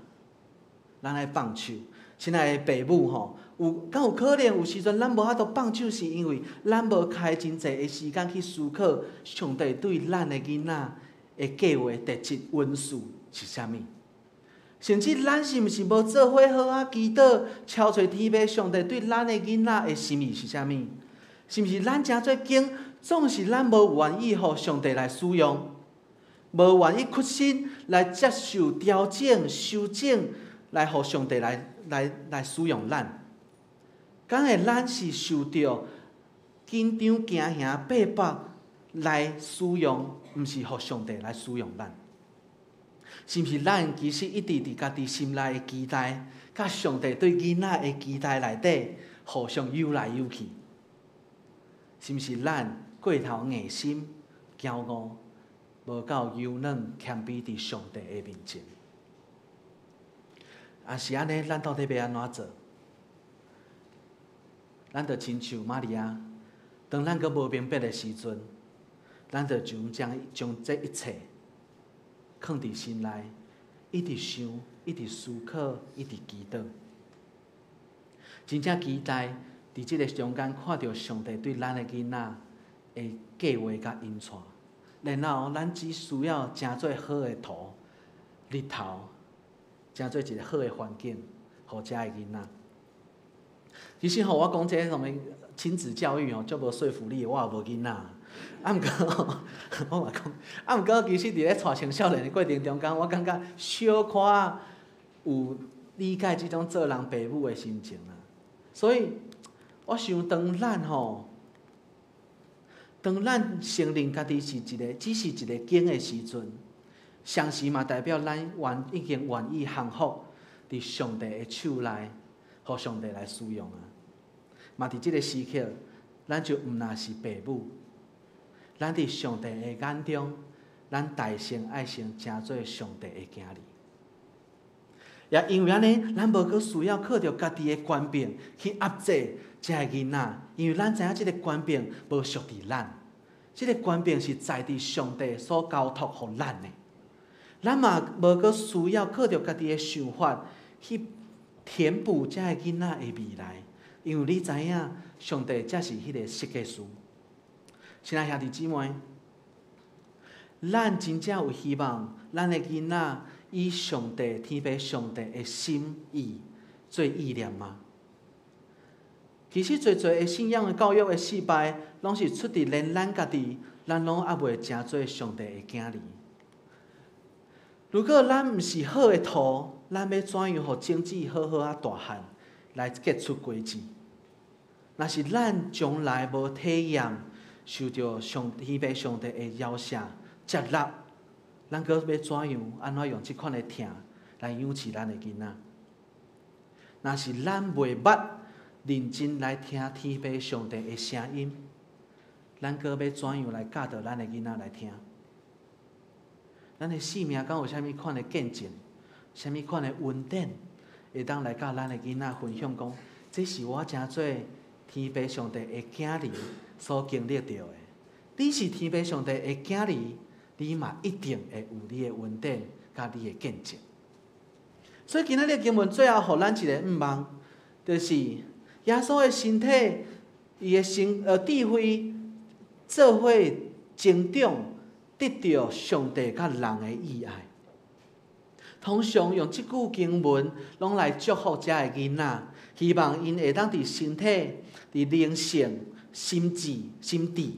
咱愛放手。親愛的爸母吼，有敢有可能有時陣咱無法度放手，是因為咱無開真濟的時間去思考上帝對咱的囡仔的計劃、特質、恩賜是啥物？甚至咱是毋是無做伙好好祈禱，敲揣天父上帝對咱的囡仔的心意是啥物？是毋是咱成做囝，總是咱無願意予上帝來使用，無願意屈身來接受調整、修整，來予上帝來使用咱？敢會咱是受著緊張、驚嚇、逼迫來使用，毋是予上帝來使用咱？是毋是咱其實一直佇家己心內的期待，佮上帝對囡仔的期待內底互相游來游去？是毋是咱過頭硬心、驕傲，無夠柔軟謙卑佇上帝的面前？啊，是按呢，咱到底欲按怎做？咱就親像瑪利亞，當咱閣無明白的時陣，咱就將這一切囥佇心內，一直想，一直思考，一直祈禱，真正期待佇這个中間看著上帝對咱的囡仔的計劃佮引帶，然後咱只需要成做好的土、日頭，成做一個好的環境，予遮的囡仔。其實吼，我講這個啥物親子教育吼，足無說服力，我也無囡仔。啊，毋過我嘛講，啊，毋過其實佇咧帶青少年的過程中間，我感覺小可有理解這種做人爸母的心情啦。所以，我想當咱吼，當咱承認家己是一個，只是一個囝的時陣，同時嘛代表咱已經願意降服佇上帝的手內，予上帝來使用啊。嘛佇這个時刻，咱就毋若是爸母，咱佇上帝的眼中，咱代先愛先成做上帝的囝兒。也因為按呢，咱無閣需要靠著家己的權柄去壓制遮个囡仔，因為咱知影這个權柄無屬佇咱，這个權柄是在佇上帝所交託予咱的。咱嘛無閣需要靠著家己的想法去填補遮個囡仔的未來，因為你知影，上帝才是彼个設計師。親愛兄弟姊妹，咱真正有希望，咱的囡仔以上帝天父上帝的心意做意念嗎？其實，濟濟的信仰的教育的失敗，攏是出佇連咱家己，咱攏猶未成做上帝的囝兒。如果咱毋是好的土，咱欲怎樣予種子好好仔大漢來結出果子？若是咱從來無體驗受著上天父上帝的饒赦接納，咱閣欲怎樣按怎用這款的疼來養飼咱的囡仔？若是咱袂捌認真來聽天父上帝的聲音，咱閣欲怎樣來教導咱的囡仔來聽？咱的生命敢有啥物款的見證？啥物款的恩典，會當來佮咱的囡仔分享講，這是我成做天父上帝的囝兒所經歷著的。你是天父上帝的囝兒，你嘛一定會有你的恩典佮你的見證。所以今仔日經文最後予咱一個向望，就是耶穌的身體，伊的身智慧做伙成長，得著上帝佮人的意愛。通常用這句經文，攏來祝福遮的囡仔，希望𪜶會當佇身體、佇靈性、心智、心智，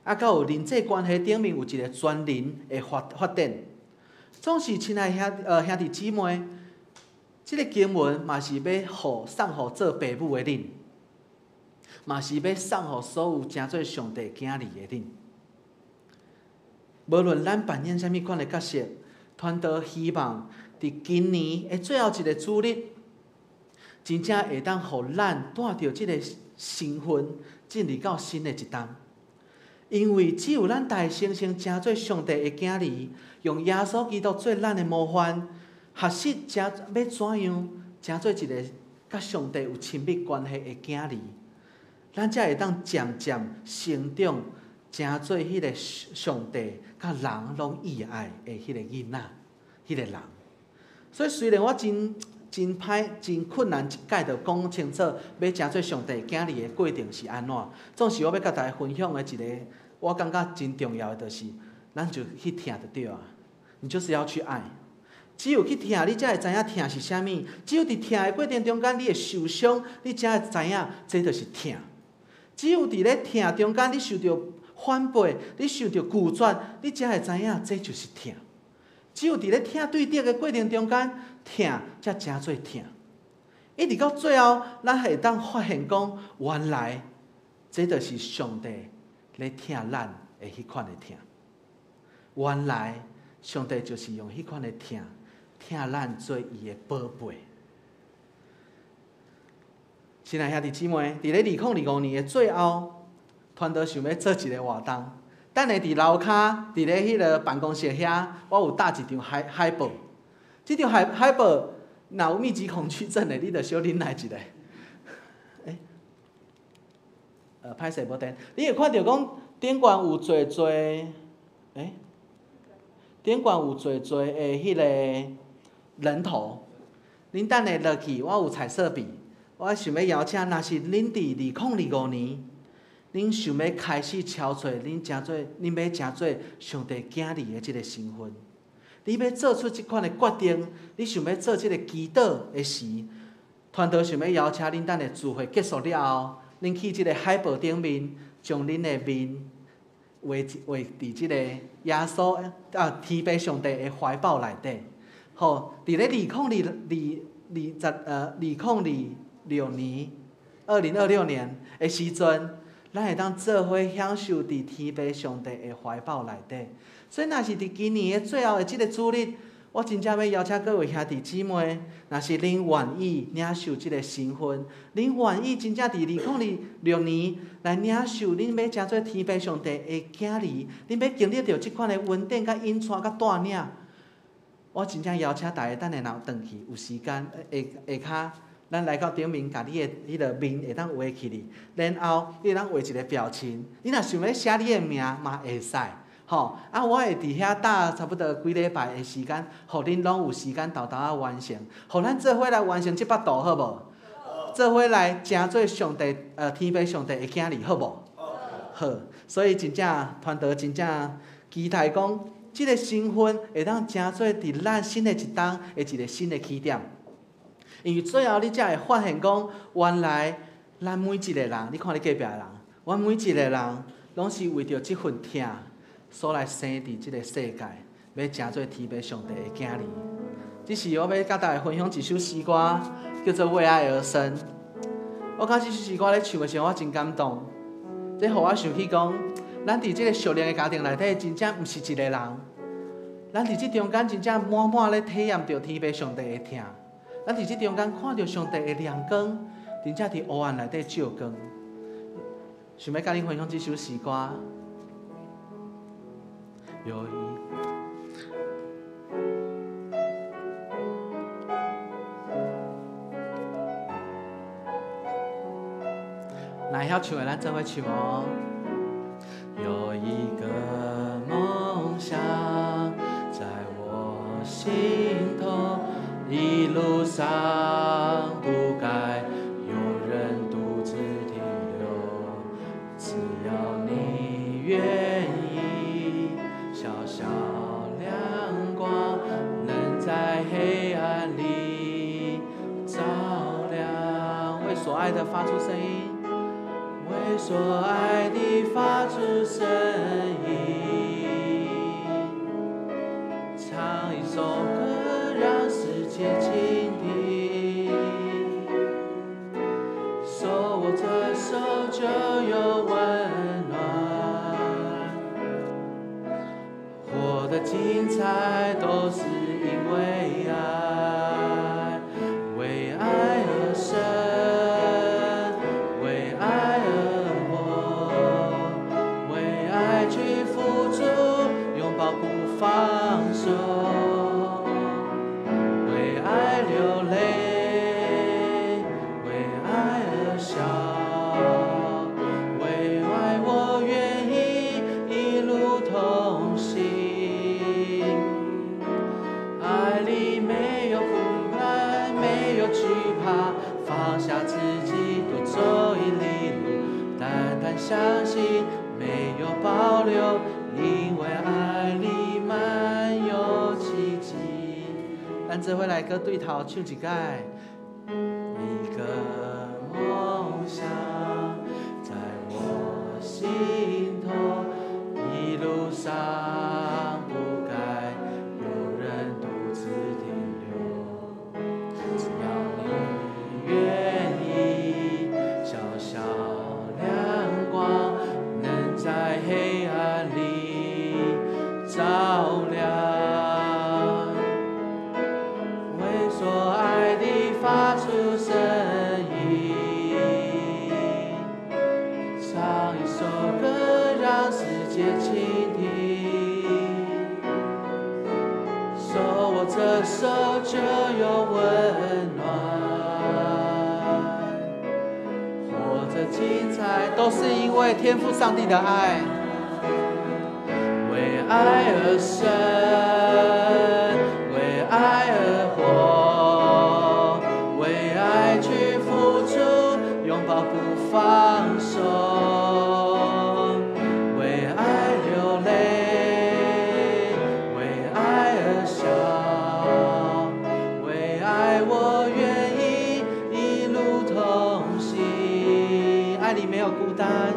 啊，閣有人際關係頂面有一個全人的發發展。總是親愛兄弟姊妹，這个經文嘛是欲予送予做爸母的恁，嘛是欲送予所有成做上帝囝兒的恁。無論咱扮演啥物款的角色，傳道希望佇今年的最後一个主日，真正會當予咱帶著這个身份進入到新的一冬。因為只有咱大生生成做上帝的囝兒，用耶穌基督做咱的模範，學習成欲怎樣成做一个佮上帝有親密關係的囝兒，咱才會當漸漸成長，成做彼个上帝佮人攏意愛的彼个囡仔，彼个人。所以雖然我真真歹、真困難，一擺就講清楚，欲成做上帝囝兒的過程是按怎。總是我欲佮大家分享的一個，我感覺真重要的，就是咱就去疼就對啊。你就是要去愛，只有去疼，你才會知影疼是啥物。只有佇疼的過程中間，你會受傷，你才會知影這就是疼。只有佇咧疼中間，你受著反背，你受著拒絕，你才會知影這就是疼。只有佇咧疼對著的過程中間，疼才成做疼。一直到最後，咱會當發現講，原來這就是上帝咧疼咱的彼款的疼。原來上帝就是用彼款的疼，疼咱做伊的寶貝。親愛兄弟姊妹，佇咧2025年的最後，傳道想欲做一个活動。等下佇樓跤，佇咧彼个辦公室遐，我有貼一張海海報。這張海海報，若有密集恐懼症的，你就小忍耐一下。欸，歹勢無電，你會看著講頂懸有濟濟，欸，頂懸有濟濟的彼个人頭。恁等下落去，我有彩色筆，我想欲邀請，若是恁佇2025年，恁想欲開始敲揣，恁成做，恁欲成做上帝囝兒的這个身份，你欲做出這款的決定，你想欲做這个祈禱的時，傳道想欲邀請恁，等下聚會結束了後，恁去這个海報頂面，將恁的面畫畫佇這个耶穌啊天父上帝的懷抱內底。好，佇咧2026年，2026年的時陣，咱會當做伙享受佇天父上帝的懷抱內底。所以，若是佇今年的最後的這个主日，我真正欲邀請各位兄弟姊妹，若是恁願意領受這个身份，恁願意真正佇2026年來領受，恁欲成做天父上帝的囝兒，恁欲經歷著這款的恩典、佮引帶、佮帶領，我真正邀請大家，等下若有轉去有時間，下跤。咱來到頂面，共你的彼个面會當畫起來，然後你會當畫一个表情。你若想欲寫你的名嘛會使，吼。啊，我會佇遐搭差不多幾禮拜的時間，予恁攏有時間沓沓仔完成，予咱做伙來完成這幅圖，好無？做伙來成做上帝，天父上帝的囝兒，好無？好，所以真正傳道真正期待講，這个身份會當成做佇咱新的一冬的一个新的起點。因為最後你才會發現講，原來咱每一个人，你看你隔壁的人，阮每一个人攏是為著這份疼，所來生佇這个世界，欲成做天父上帝的囝兒。這是我欲佮大家分享一首詩歌，叫做《為愛而生》。我感覺這首詩歌咧唱的時候，我真感動。這予我想起講，咱佇這个屬靈的家庭內底，真正毋是一个人。咱佇這中間真正滿滿咧體驗著天父上帝的疼。咱佇這中間看著上帝的亮光，真正佇黑暗內底照光。想欲佮恁分享這首詩歌。有一。若會曉唱的，咱做伙唱哦。有一個夢想在我心頭，一路上不該有人獨自停留，只要你願意，小小亮光能在黑暗裡照亮。為所愛的發出聲音。為所愛的發出聲音，唱一首歌讓世界傾聽，手握着手就有溫暖，活得精彩都是因為愛，為愛而生。放手，為愛流淚，為愛而笑，為愛我願意一路同行。愛裡沒有孤單，沒有懼怕，放下自己，多走一里路，單單相信，沒有保留，因為愛裡滿有奇蹟。咱做伙來閣對頭唱一擺。一個夢想在我心頭，一路上不該有人獨自停留，只要你願意，小小亮光能在黑暗裡照亮，為所愛的發出聲音，唱一首歌讓世界傾聽，手握着手就有溫暖，活着精彩都是因為天父上帝的愛。為愛而生，為愛而活，為愛去付出，擁抱不放手，為愛流淚，為愛而笑，為愛我願意一路同行。愛裡沒有孤單，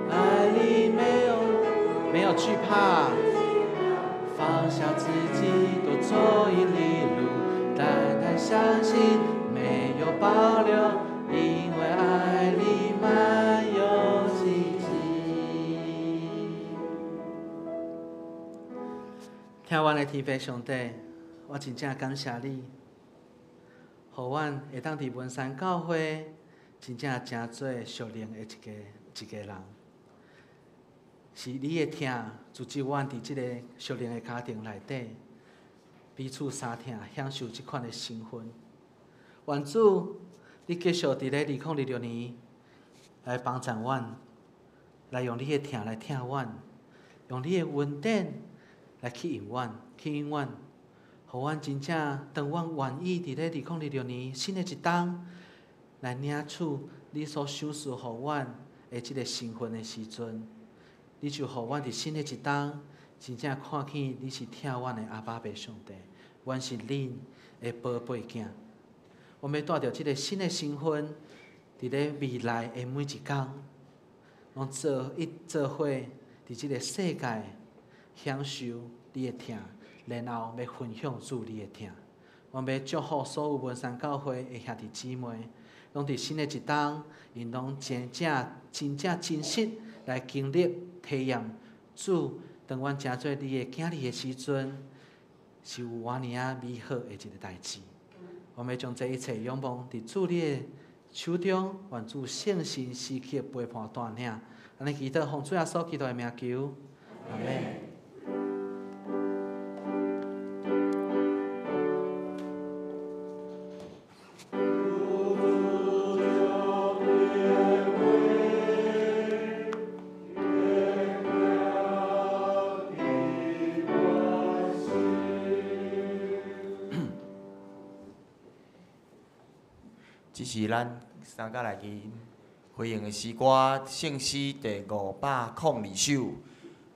愛裡沒有懼怕。放下自己，多走一里路，單單相信，沒有保留，因為愛裡滿有奇蹟。聽阮的天父上帝，我真正感謝你，予阮會當佇文山教會真正成做屬靈的一個人。是你的疼，組織阮佇這個屬靈的家庭內底，彼此相疼，享受這款的身份。願主，你繼續佇咧2026年來幫助阮，來用你的疼來疼阮，用你的恩典來吸引阮，吸引阮，予阮真正當阮願意佇咧2026年新的一冬來領取你所賞賜予阮的這個身份的時陣。你就予阮佇新的一冬，真正看見你是疼阮的阿爸父上帝，阮是恁的寶貝囝。我欲帶著這個新的身份，佇咧未來的每一工，攏做伙佇這個世界享受你的疼，然後欲分享主你的疼。我欲祝福所有文山教會的兄弟姊妹，攏佇新的一冬，𪜶攏真正真正真實來經歷體驗主。當阮成做你的囝兒的時陣，是有偌爾仔美好的一個代誌。我們欲將這一切仰望佇主你的手中，願主聖神時刻陪伴帶領。按呢祈禱，奉主耶穌基督的名求，阿們。這是咱三甲來去回應的詩歌，聖詩第502首，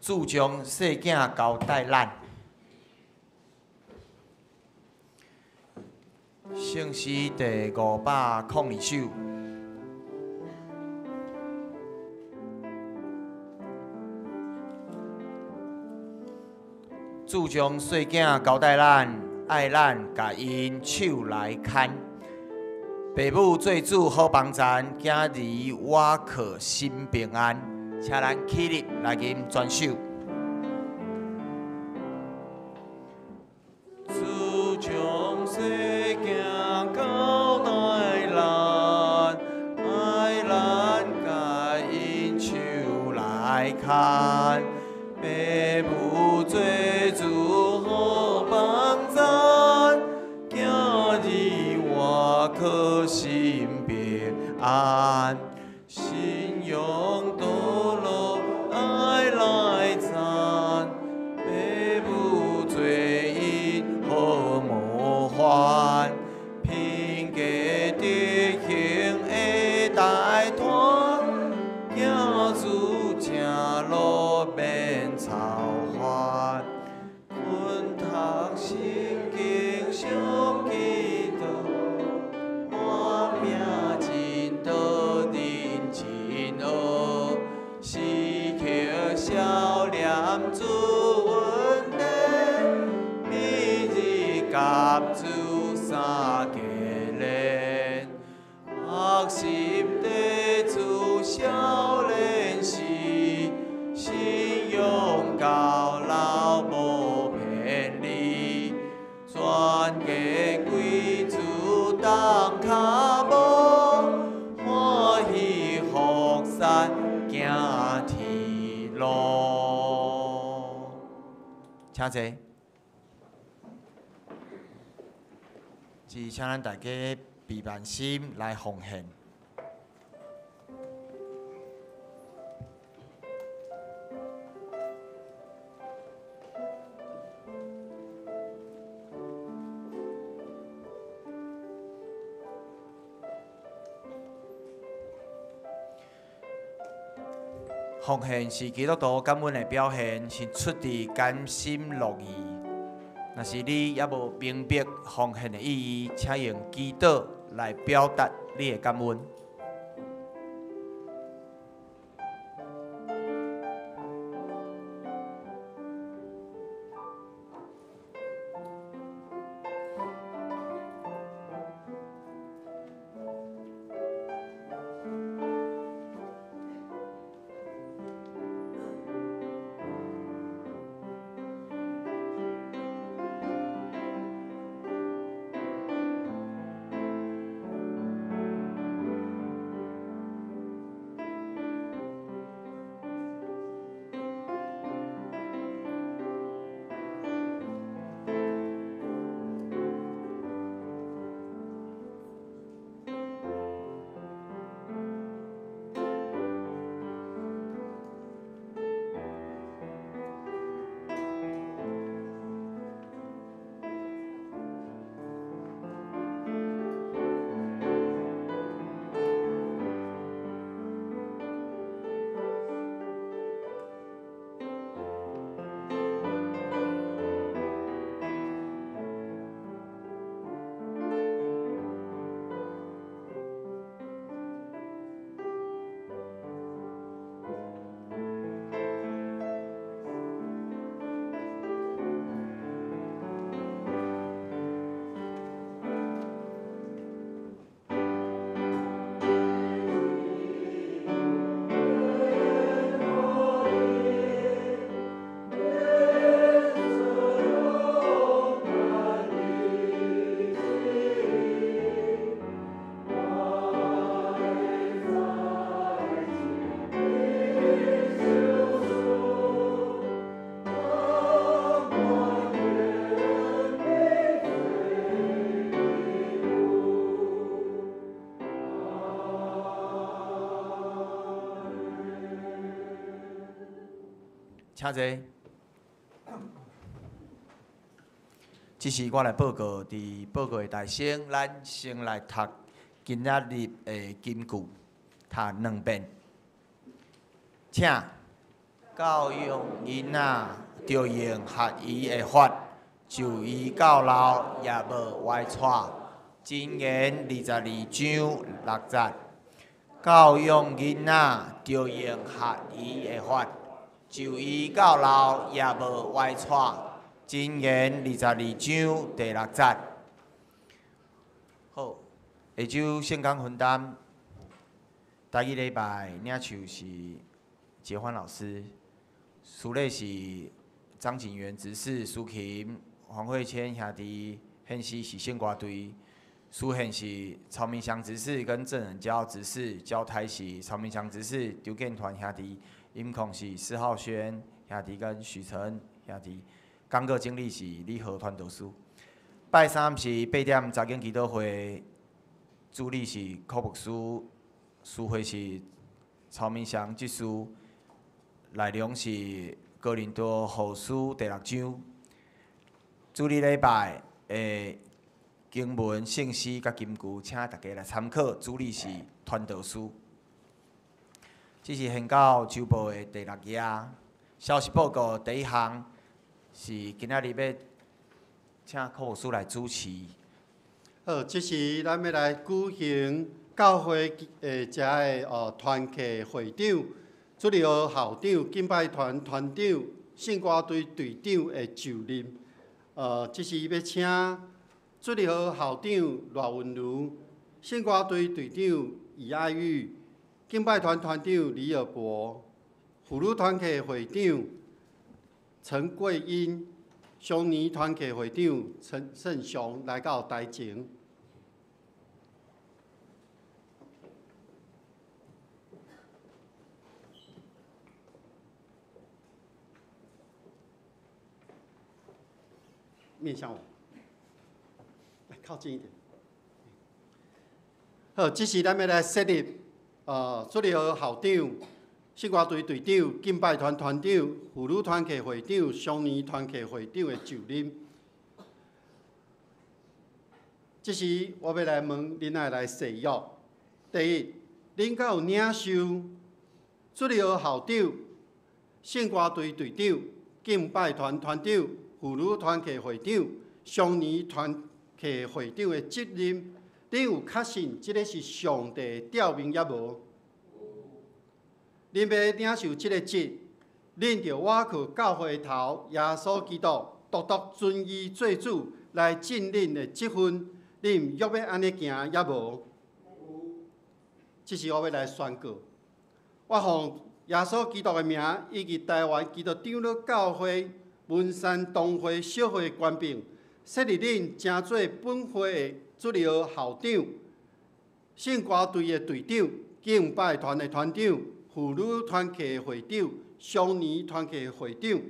主將細囝交代咱。聖詩第502首。主將細囝交代咱，愛咱共𪜶手來牽。爸母做主好幫贊，囝兒倚靠心平安。請咱起立來吟全首。主將細囝交代咱，愛咱共𪜶手來牽。爸母做主好幫贊，囝兒倚靠心平安。信仰道路愛來讚，爸母做𪜶好模範，品格德行會帶湠，行主正路免操煩。勤讀聖經常祈禱，活命真道認真學，時刻數念主恩典，每日佮主相結連，學習地主少年時，信仰到老無偏離，全家歸主動跤步，歡喜福山行天路。請坐。是請咱大家備萬心來奉獻。奉獻是基督徒感恩的表現，是出自甘心樂意。若是你猶無明白奉獻的意義，請用祈禱來表達你的感恩。請坐。這是我來報告，佇報告的大聲，咱先來讀今仔日的金句，讀兩遍。請教養囡仔，著用合宜的法，就伊到老也無歪掣。箴言22章6節。教養囡仔，著用合宜的法，就伊到老也無歪掣。箴言22章第6節。好，下晝聖工分擔，台語禮拜領袖是傑歡老師，司禮是張景元執事、司琴黃慧谦兄弟，獻詩是聖歌隊，司獻是曹明祥執事跟鄭仁嬌執事，交台是曹明祥執事、張建團兄弟，音控是施浩軒兄弟跟許承兄弟，講課經理是李和傳道師。拜三是8點查經祈禱會，主理是柯牧師，司會是曹明祥執事，內容是哥林多後書第6章。主日禮拜的經文、聖詩佮金句，請大家來參考。主理是傳道師。這是宣教週報的第6頁，消息報告第一項是今仔日欲請柯牧師來主持。好，這時咱欲來舉行教會的遮个團契會長、主日學校長、敬拜團團長、聖歌隊隊長的就任。這時欲請主日學校長賴文如、聖歌隊隊長易愛玉、敬拜團團長李爾博、婦女團契會長陳桂英、少年團契會長陳勝雄來到台前。面向我，來靠近一點。好，這時咱欲來設立主日學校長、聖歌隊隊長、敬拜團團長、婦女團契會長、少年團契會長的就任。這時我欲來問恁愛來誓約。第一，恁敢有領受主日學校長、聖歌隊隊長、敬拜團團長、婦女團契會長、少年團契會長的責任？恁有確信這个是上帝調命抑無？恁欲領受這个職，恁著倚靠教會頭耶穌基督，獨獨尊伊做主來盡恁的職分。恁約欲按呢行抑無？這時我欲來宣告，我奉耶穌基督的名，以及台灣基督長老教會文山東會小會權柄，設立恁成做本會的主日學校長、聖歌隊的隊長、敬拜團的團長、婦女團契的會長、少年團契的會長。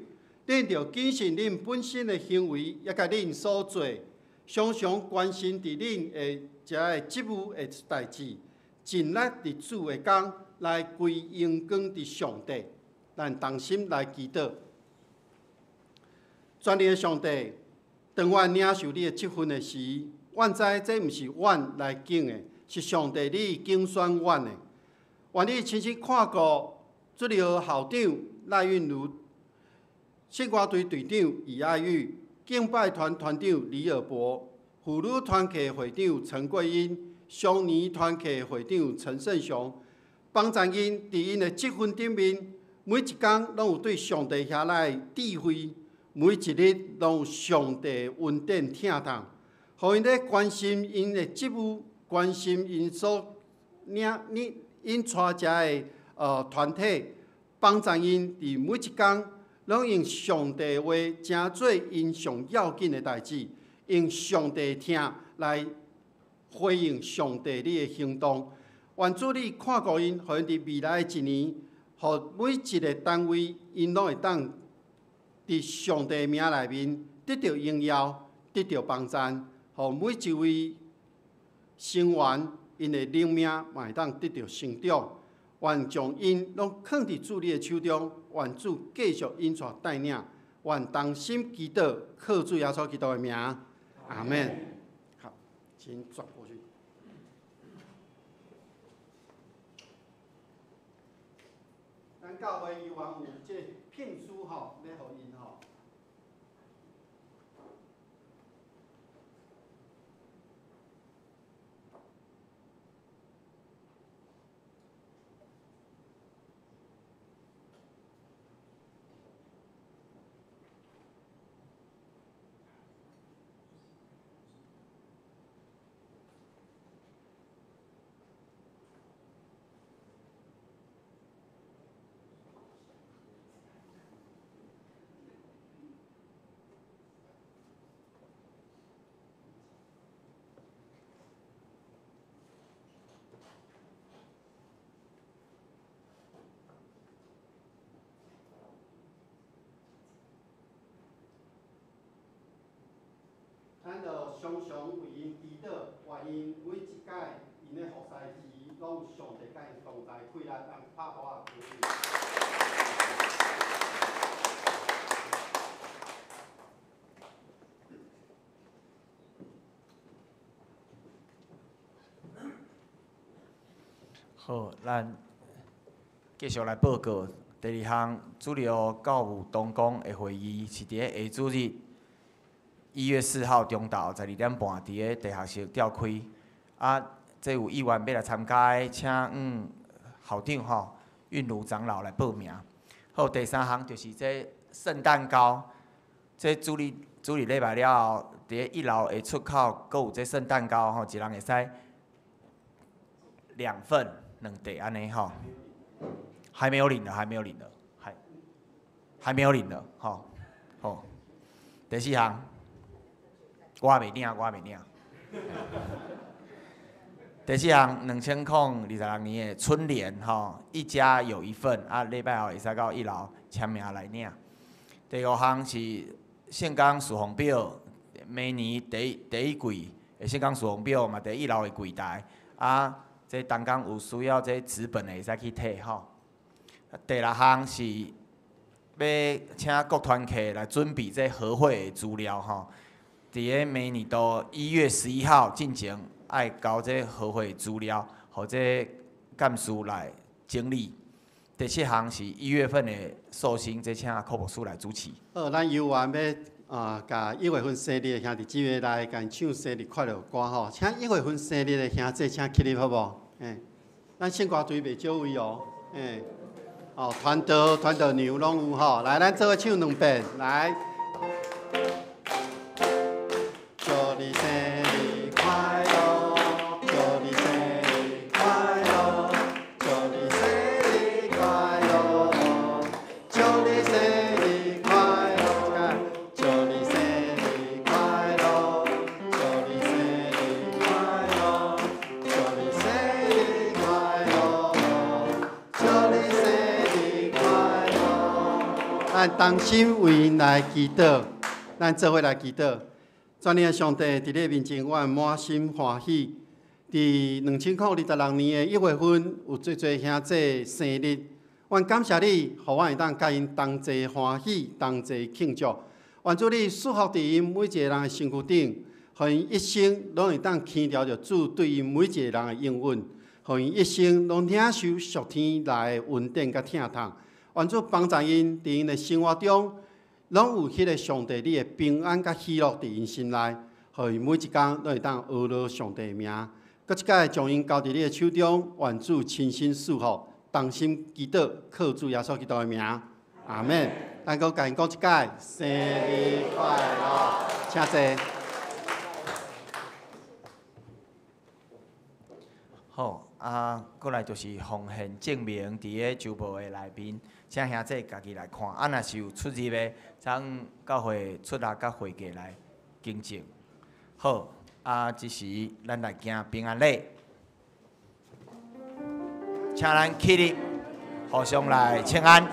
恁著謹慎恁本身的行為，抑佮恁所做，常常關心佇恁的遮个職務的代誌，盡力佇主的工來歸榮光佇上帝。咱同心來祈禱。全能的上帝，當阮領受你的職分的時，阮知這毋是阮來揀的，是上帝你揀選阮的。願你親自看顧主日學校長賴韻如、聖歌隊隊長易愛玉、敬拜團團長李爾博、婦女團契會長陳桂英、少年團契會長陳勝雄，幫助𪜶佇𪜶的職分頂面，每一工攏有對上帝遐來的智慧，每一日攏有上帝恩典疼痛，予𪜶咧關心𪜶的職務，關心𪜶所領領𪜶帶遮个團體，幫助𪜶佇每一工攏用上帝話成做𪜶上要緊的代誌，用上帝疼來回應上帝你的行動。願主你看顧𪜶，予𪜶佇未來的一年，予每一个單位𪜶攏會當佇上帝名內面得著榮耀，得著幫贊，予每一位成員𪜶的靈命嘛會當得著成長。愿將𪜶攏囥佇主你的手中，願主繼續引帶帶領，願同心祈禱，靠主耶穌基督的名，阿們。好，請轉過去。咱教會猶原有這聘書吼，欲予𪜶吼。咱就常常為𪜶祈禱，願𪜶每一擺𪜶咧服侍時，攏有上帝佮𪜶同在，起來，咱拍鼓仔鼓勵。好，咱繼續來報告。第二項，主日學教務同工的會議是佇咧下主日1月4號中晝12點半，佇咧地下室召開。啊，這有意願欲來參加的，請校長吼韻如長老來報名。好，第三項就是這聖誕糕，這主日主日禮拜了後，佇咧一樓的出口，閣有這聖誕糕吼，一人會使兩份兩塊按呢吼。還沒有領的，還沒有領的，還還沒有領的，吼好。第四項，我也袂領，我也袂領。第四項，2026年的春聯吼，一家有一份，啊，禮拜後會使到一樓簽名來領。第五項是聖工事奉表，明年第一季的聖工事奉表嘛，佇一樓的櫃台，啊，這同工有需要這紙本的會使去提吼。第六項是欲請各團契來準備這合會的資料吼，佇咧明年度1月11號進前，愛交這合會資料，予這幹事來整理。第七項是一月份的壽星，這請柯牧師來主持。好，咱猶原欲啊，共一月份生日的兄弟姊妹來，共唱生日快樂歌吼。請一月份生日的兄弟請起立好無？欸，咱聖歌隊袂少位哦，欸，哦，傳道、傳道娘攏有吼。來，咱做伙唱兩遍，來。祝你生日快樂，祝你生日快樂，祝你生日快樂，祝你生日快樂，祝你生日快樂，祝你生日快樂，祝你生日快樂，祝你生日快樂。咱同心為𪜶來祈禱，咱做伙來祈禱。全能的上帝，佇你面前，我滿心歡喜。佇2026年的一月份，有濟濟兄弟生日，阮感謝你，予阮會當佮𪜶同齊歡喜，同齊慶祝。願主你賜福佇𪜶每一个人的身軀頂，予𪜶一生攏會當牽牢著主對𪜶每一个人的應允，予𪜶一生攏領受屬天來的恩典佮疼痛。願主幫助𪜶佇𪜶的生活中，攏有彼个上帝你的平安佮喜樂佇𪜶心內，予𪜶每一工攏會當呵咾上帝的名。閣一擺將𪜶交佇你的手中，願主親身賜福，同心祈禱，靠主耶穌基督的名，阿們。咱閣共𪜶講一擺，生日快樂，請坐。好，啊，過來就是奉獻證明，佇咧周報的內面，請兄弟家己來看。啊，若是有出入的，請教會出納佮會計來更正。好，啊，這時咱來行平安禮，請咱起立，互相來請安。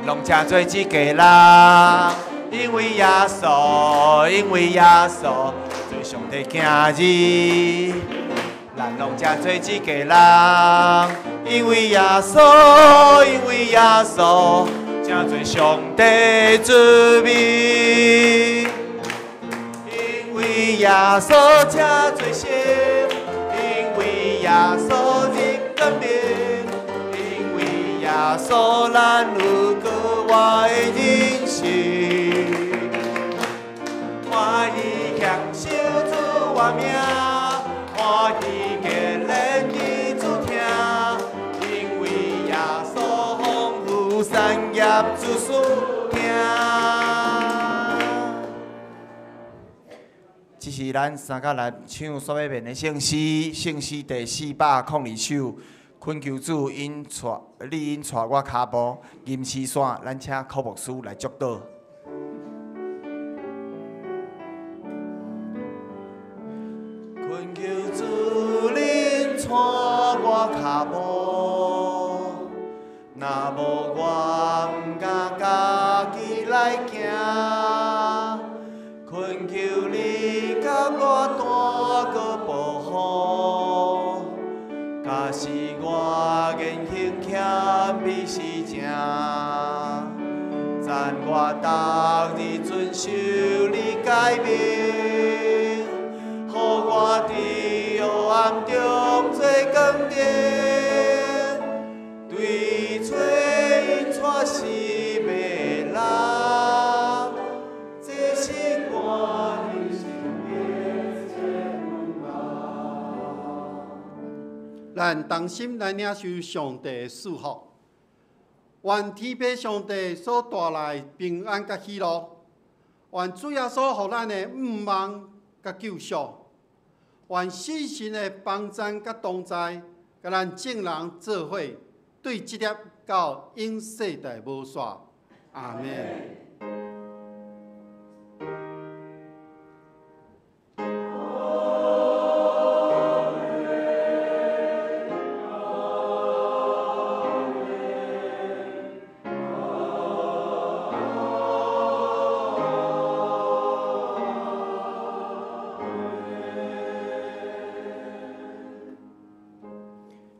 咱攏成做一家人，因為耶穌，因為耶穌做上帝囝兒。咱攏成做一家人，因為耶穌，因為耶穌成做上帝子民。因為耶穌成做神，因為耶穌入光明，因為耶穌咱有閣活的人生。歡喜享受主活命，歡喜結連伊主聽，因為耶穌豐富產業子孫聽。這是咱三甲來唱煞尾面的聖詩，聖詩第402首，懇求主引帶，你引帶我跤步，吟詩山，咱請柯牧師來祝禱。懇求主引帶我跤步，若無我毋敢家己來行。懇求你共我帶閣保護，假使我言行欠比是正，讚我逐日遵守你誡命，予我佇黑暗中做光燈，對找引帶失迷人，這是我人生的前路。咱同心來領受上帝的祝福，願天父上帝所帶來的平安佮喜樂，願主耶穌予咱的向望佮救贖，願聖神的幫贊佮同在，佮咱眾人做伙，對這粒到永世代無煞。阿們。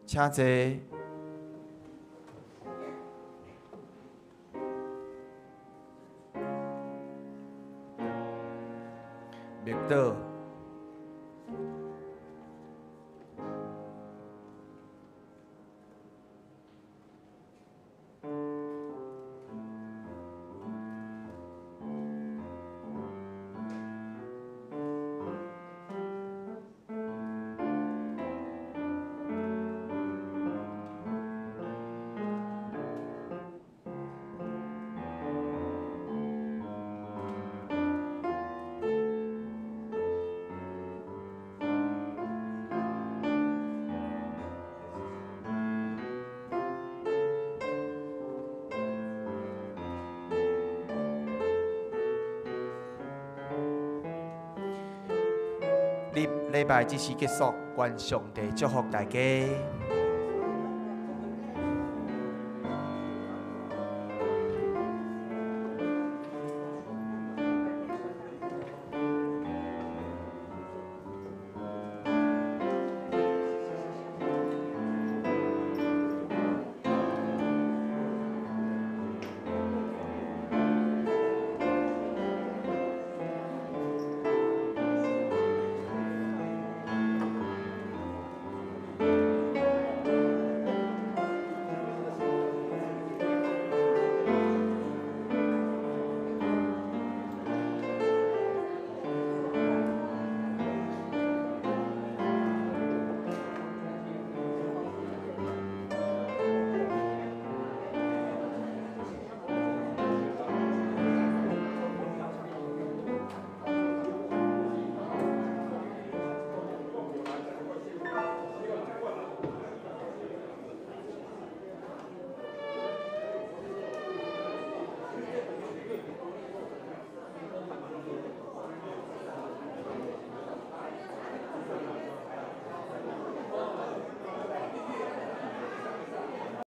請坐。默禱。禮拜這時結束，願上帝祝福大家。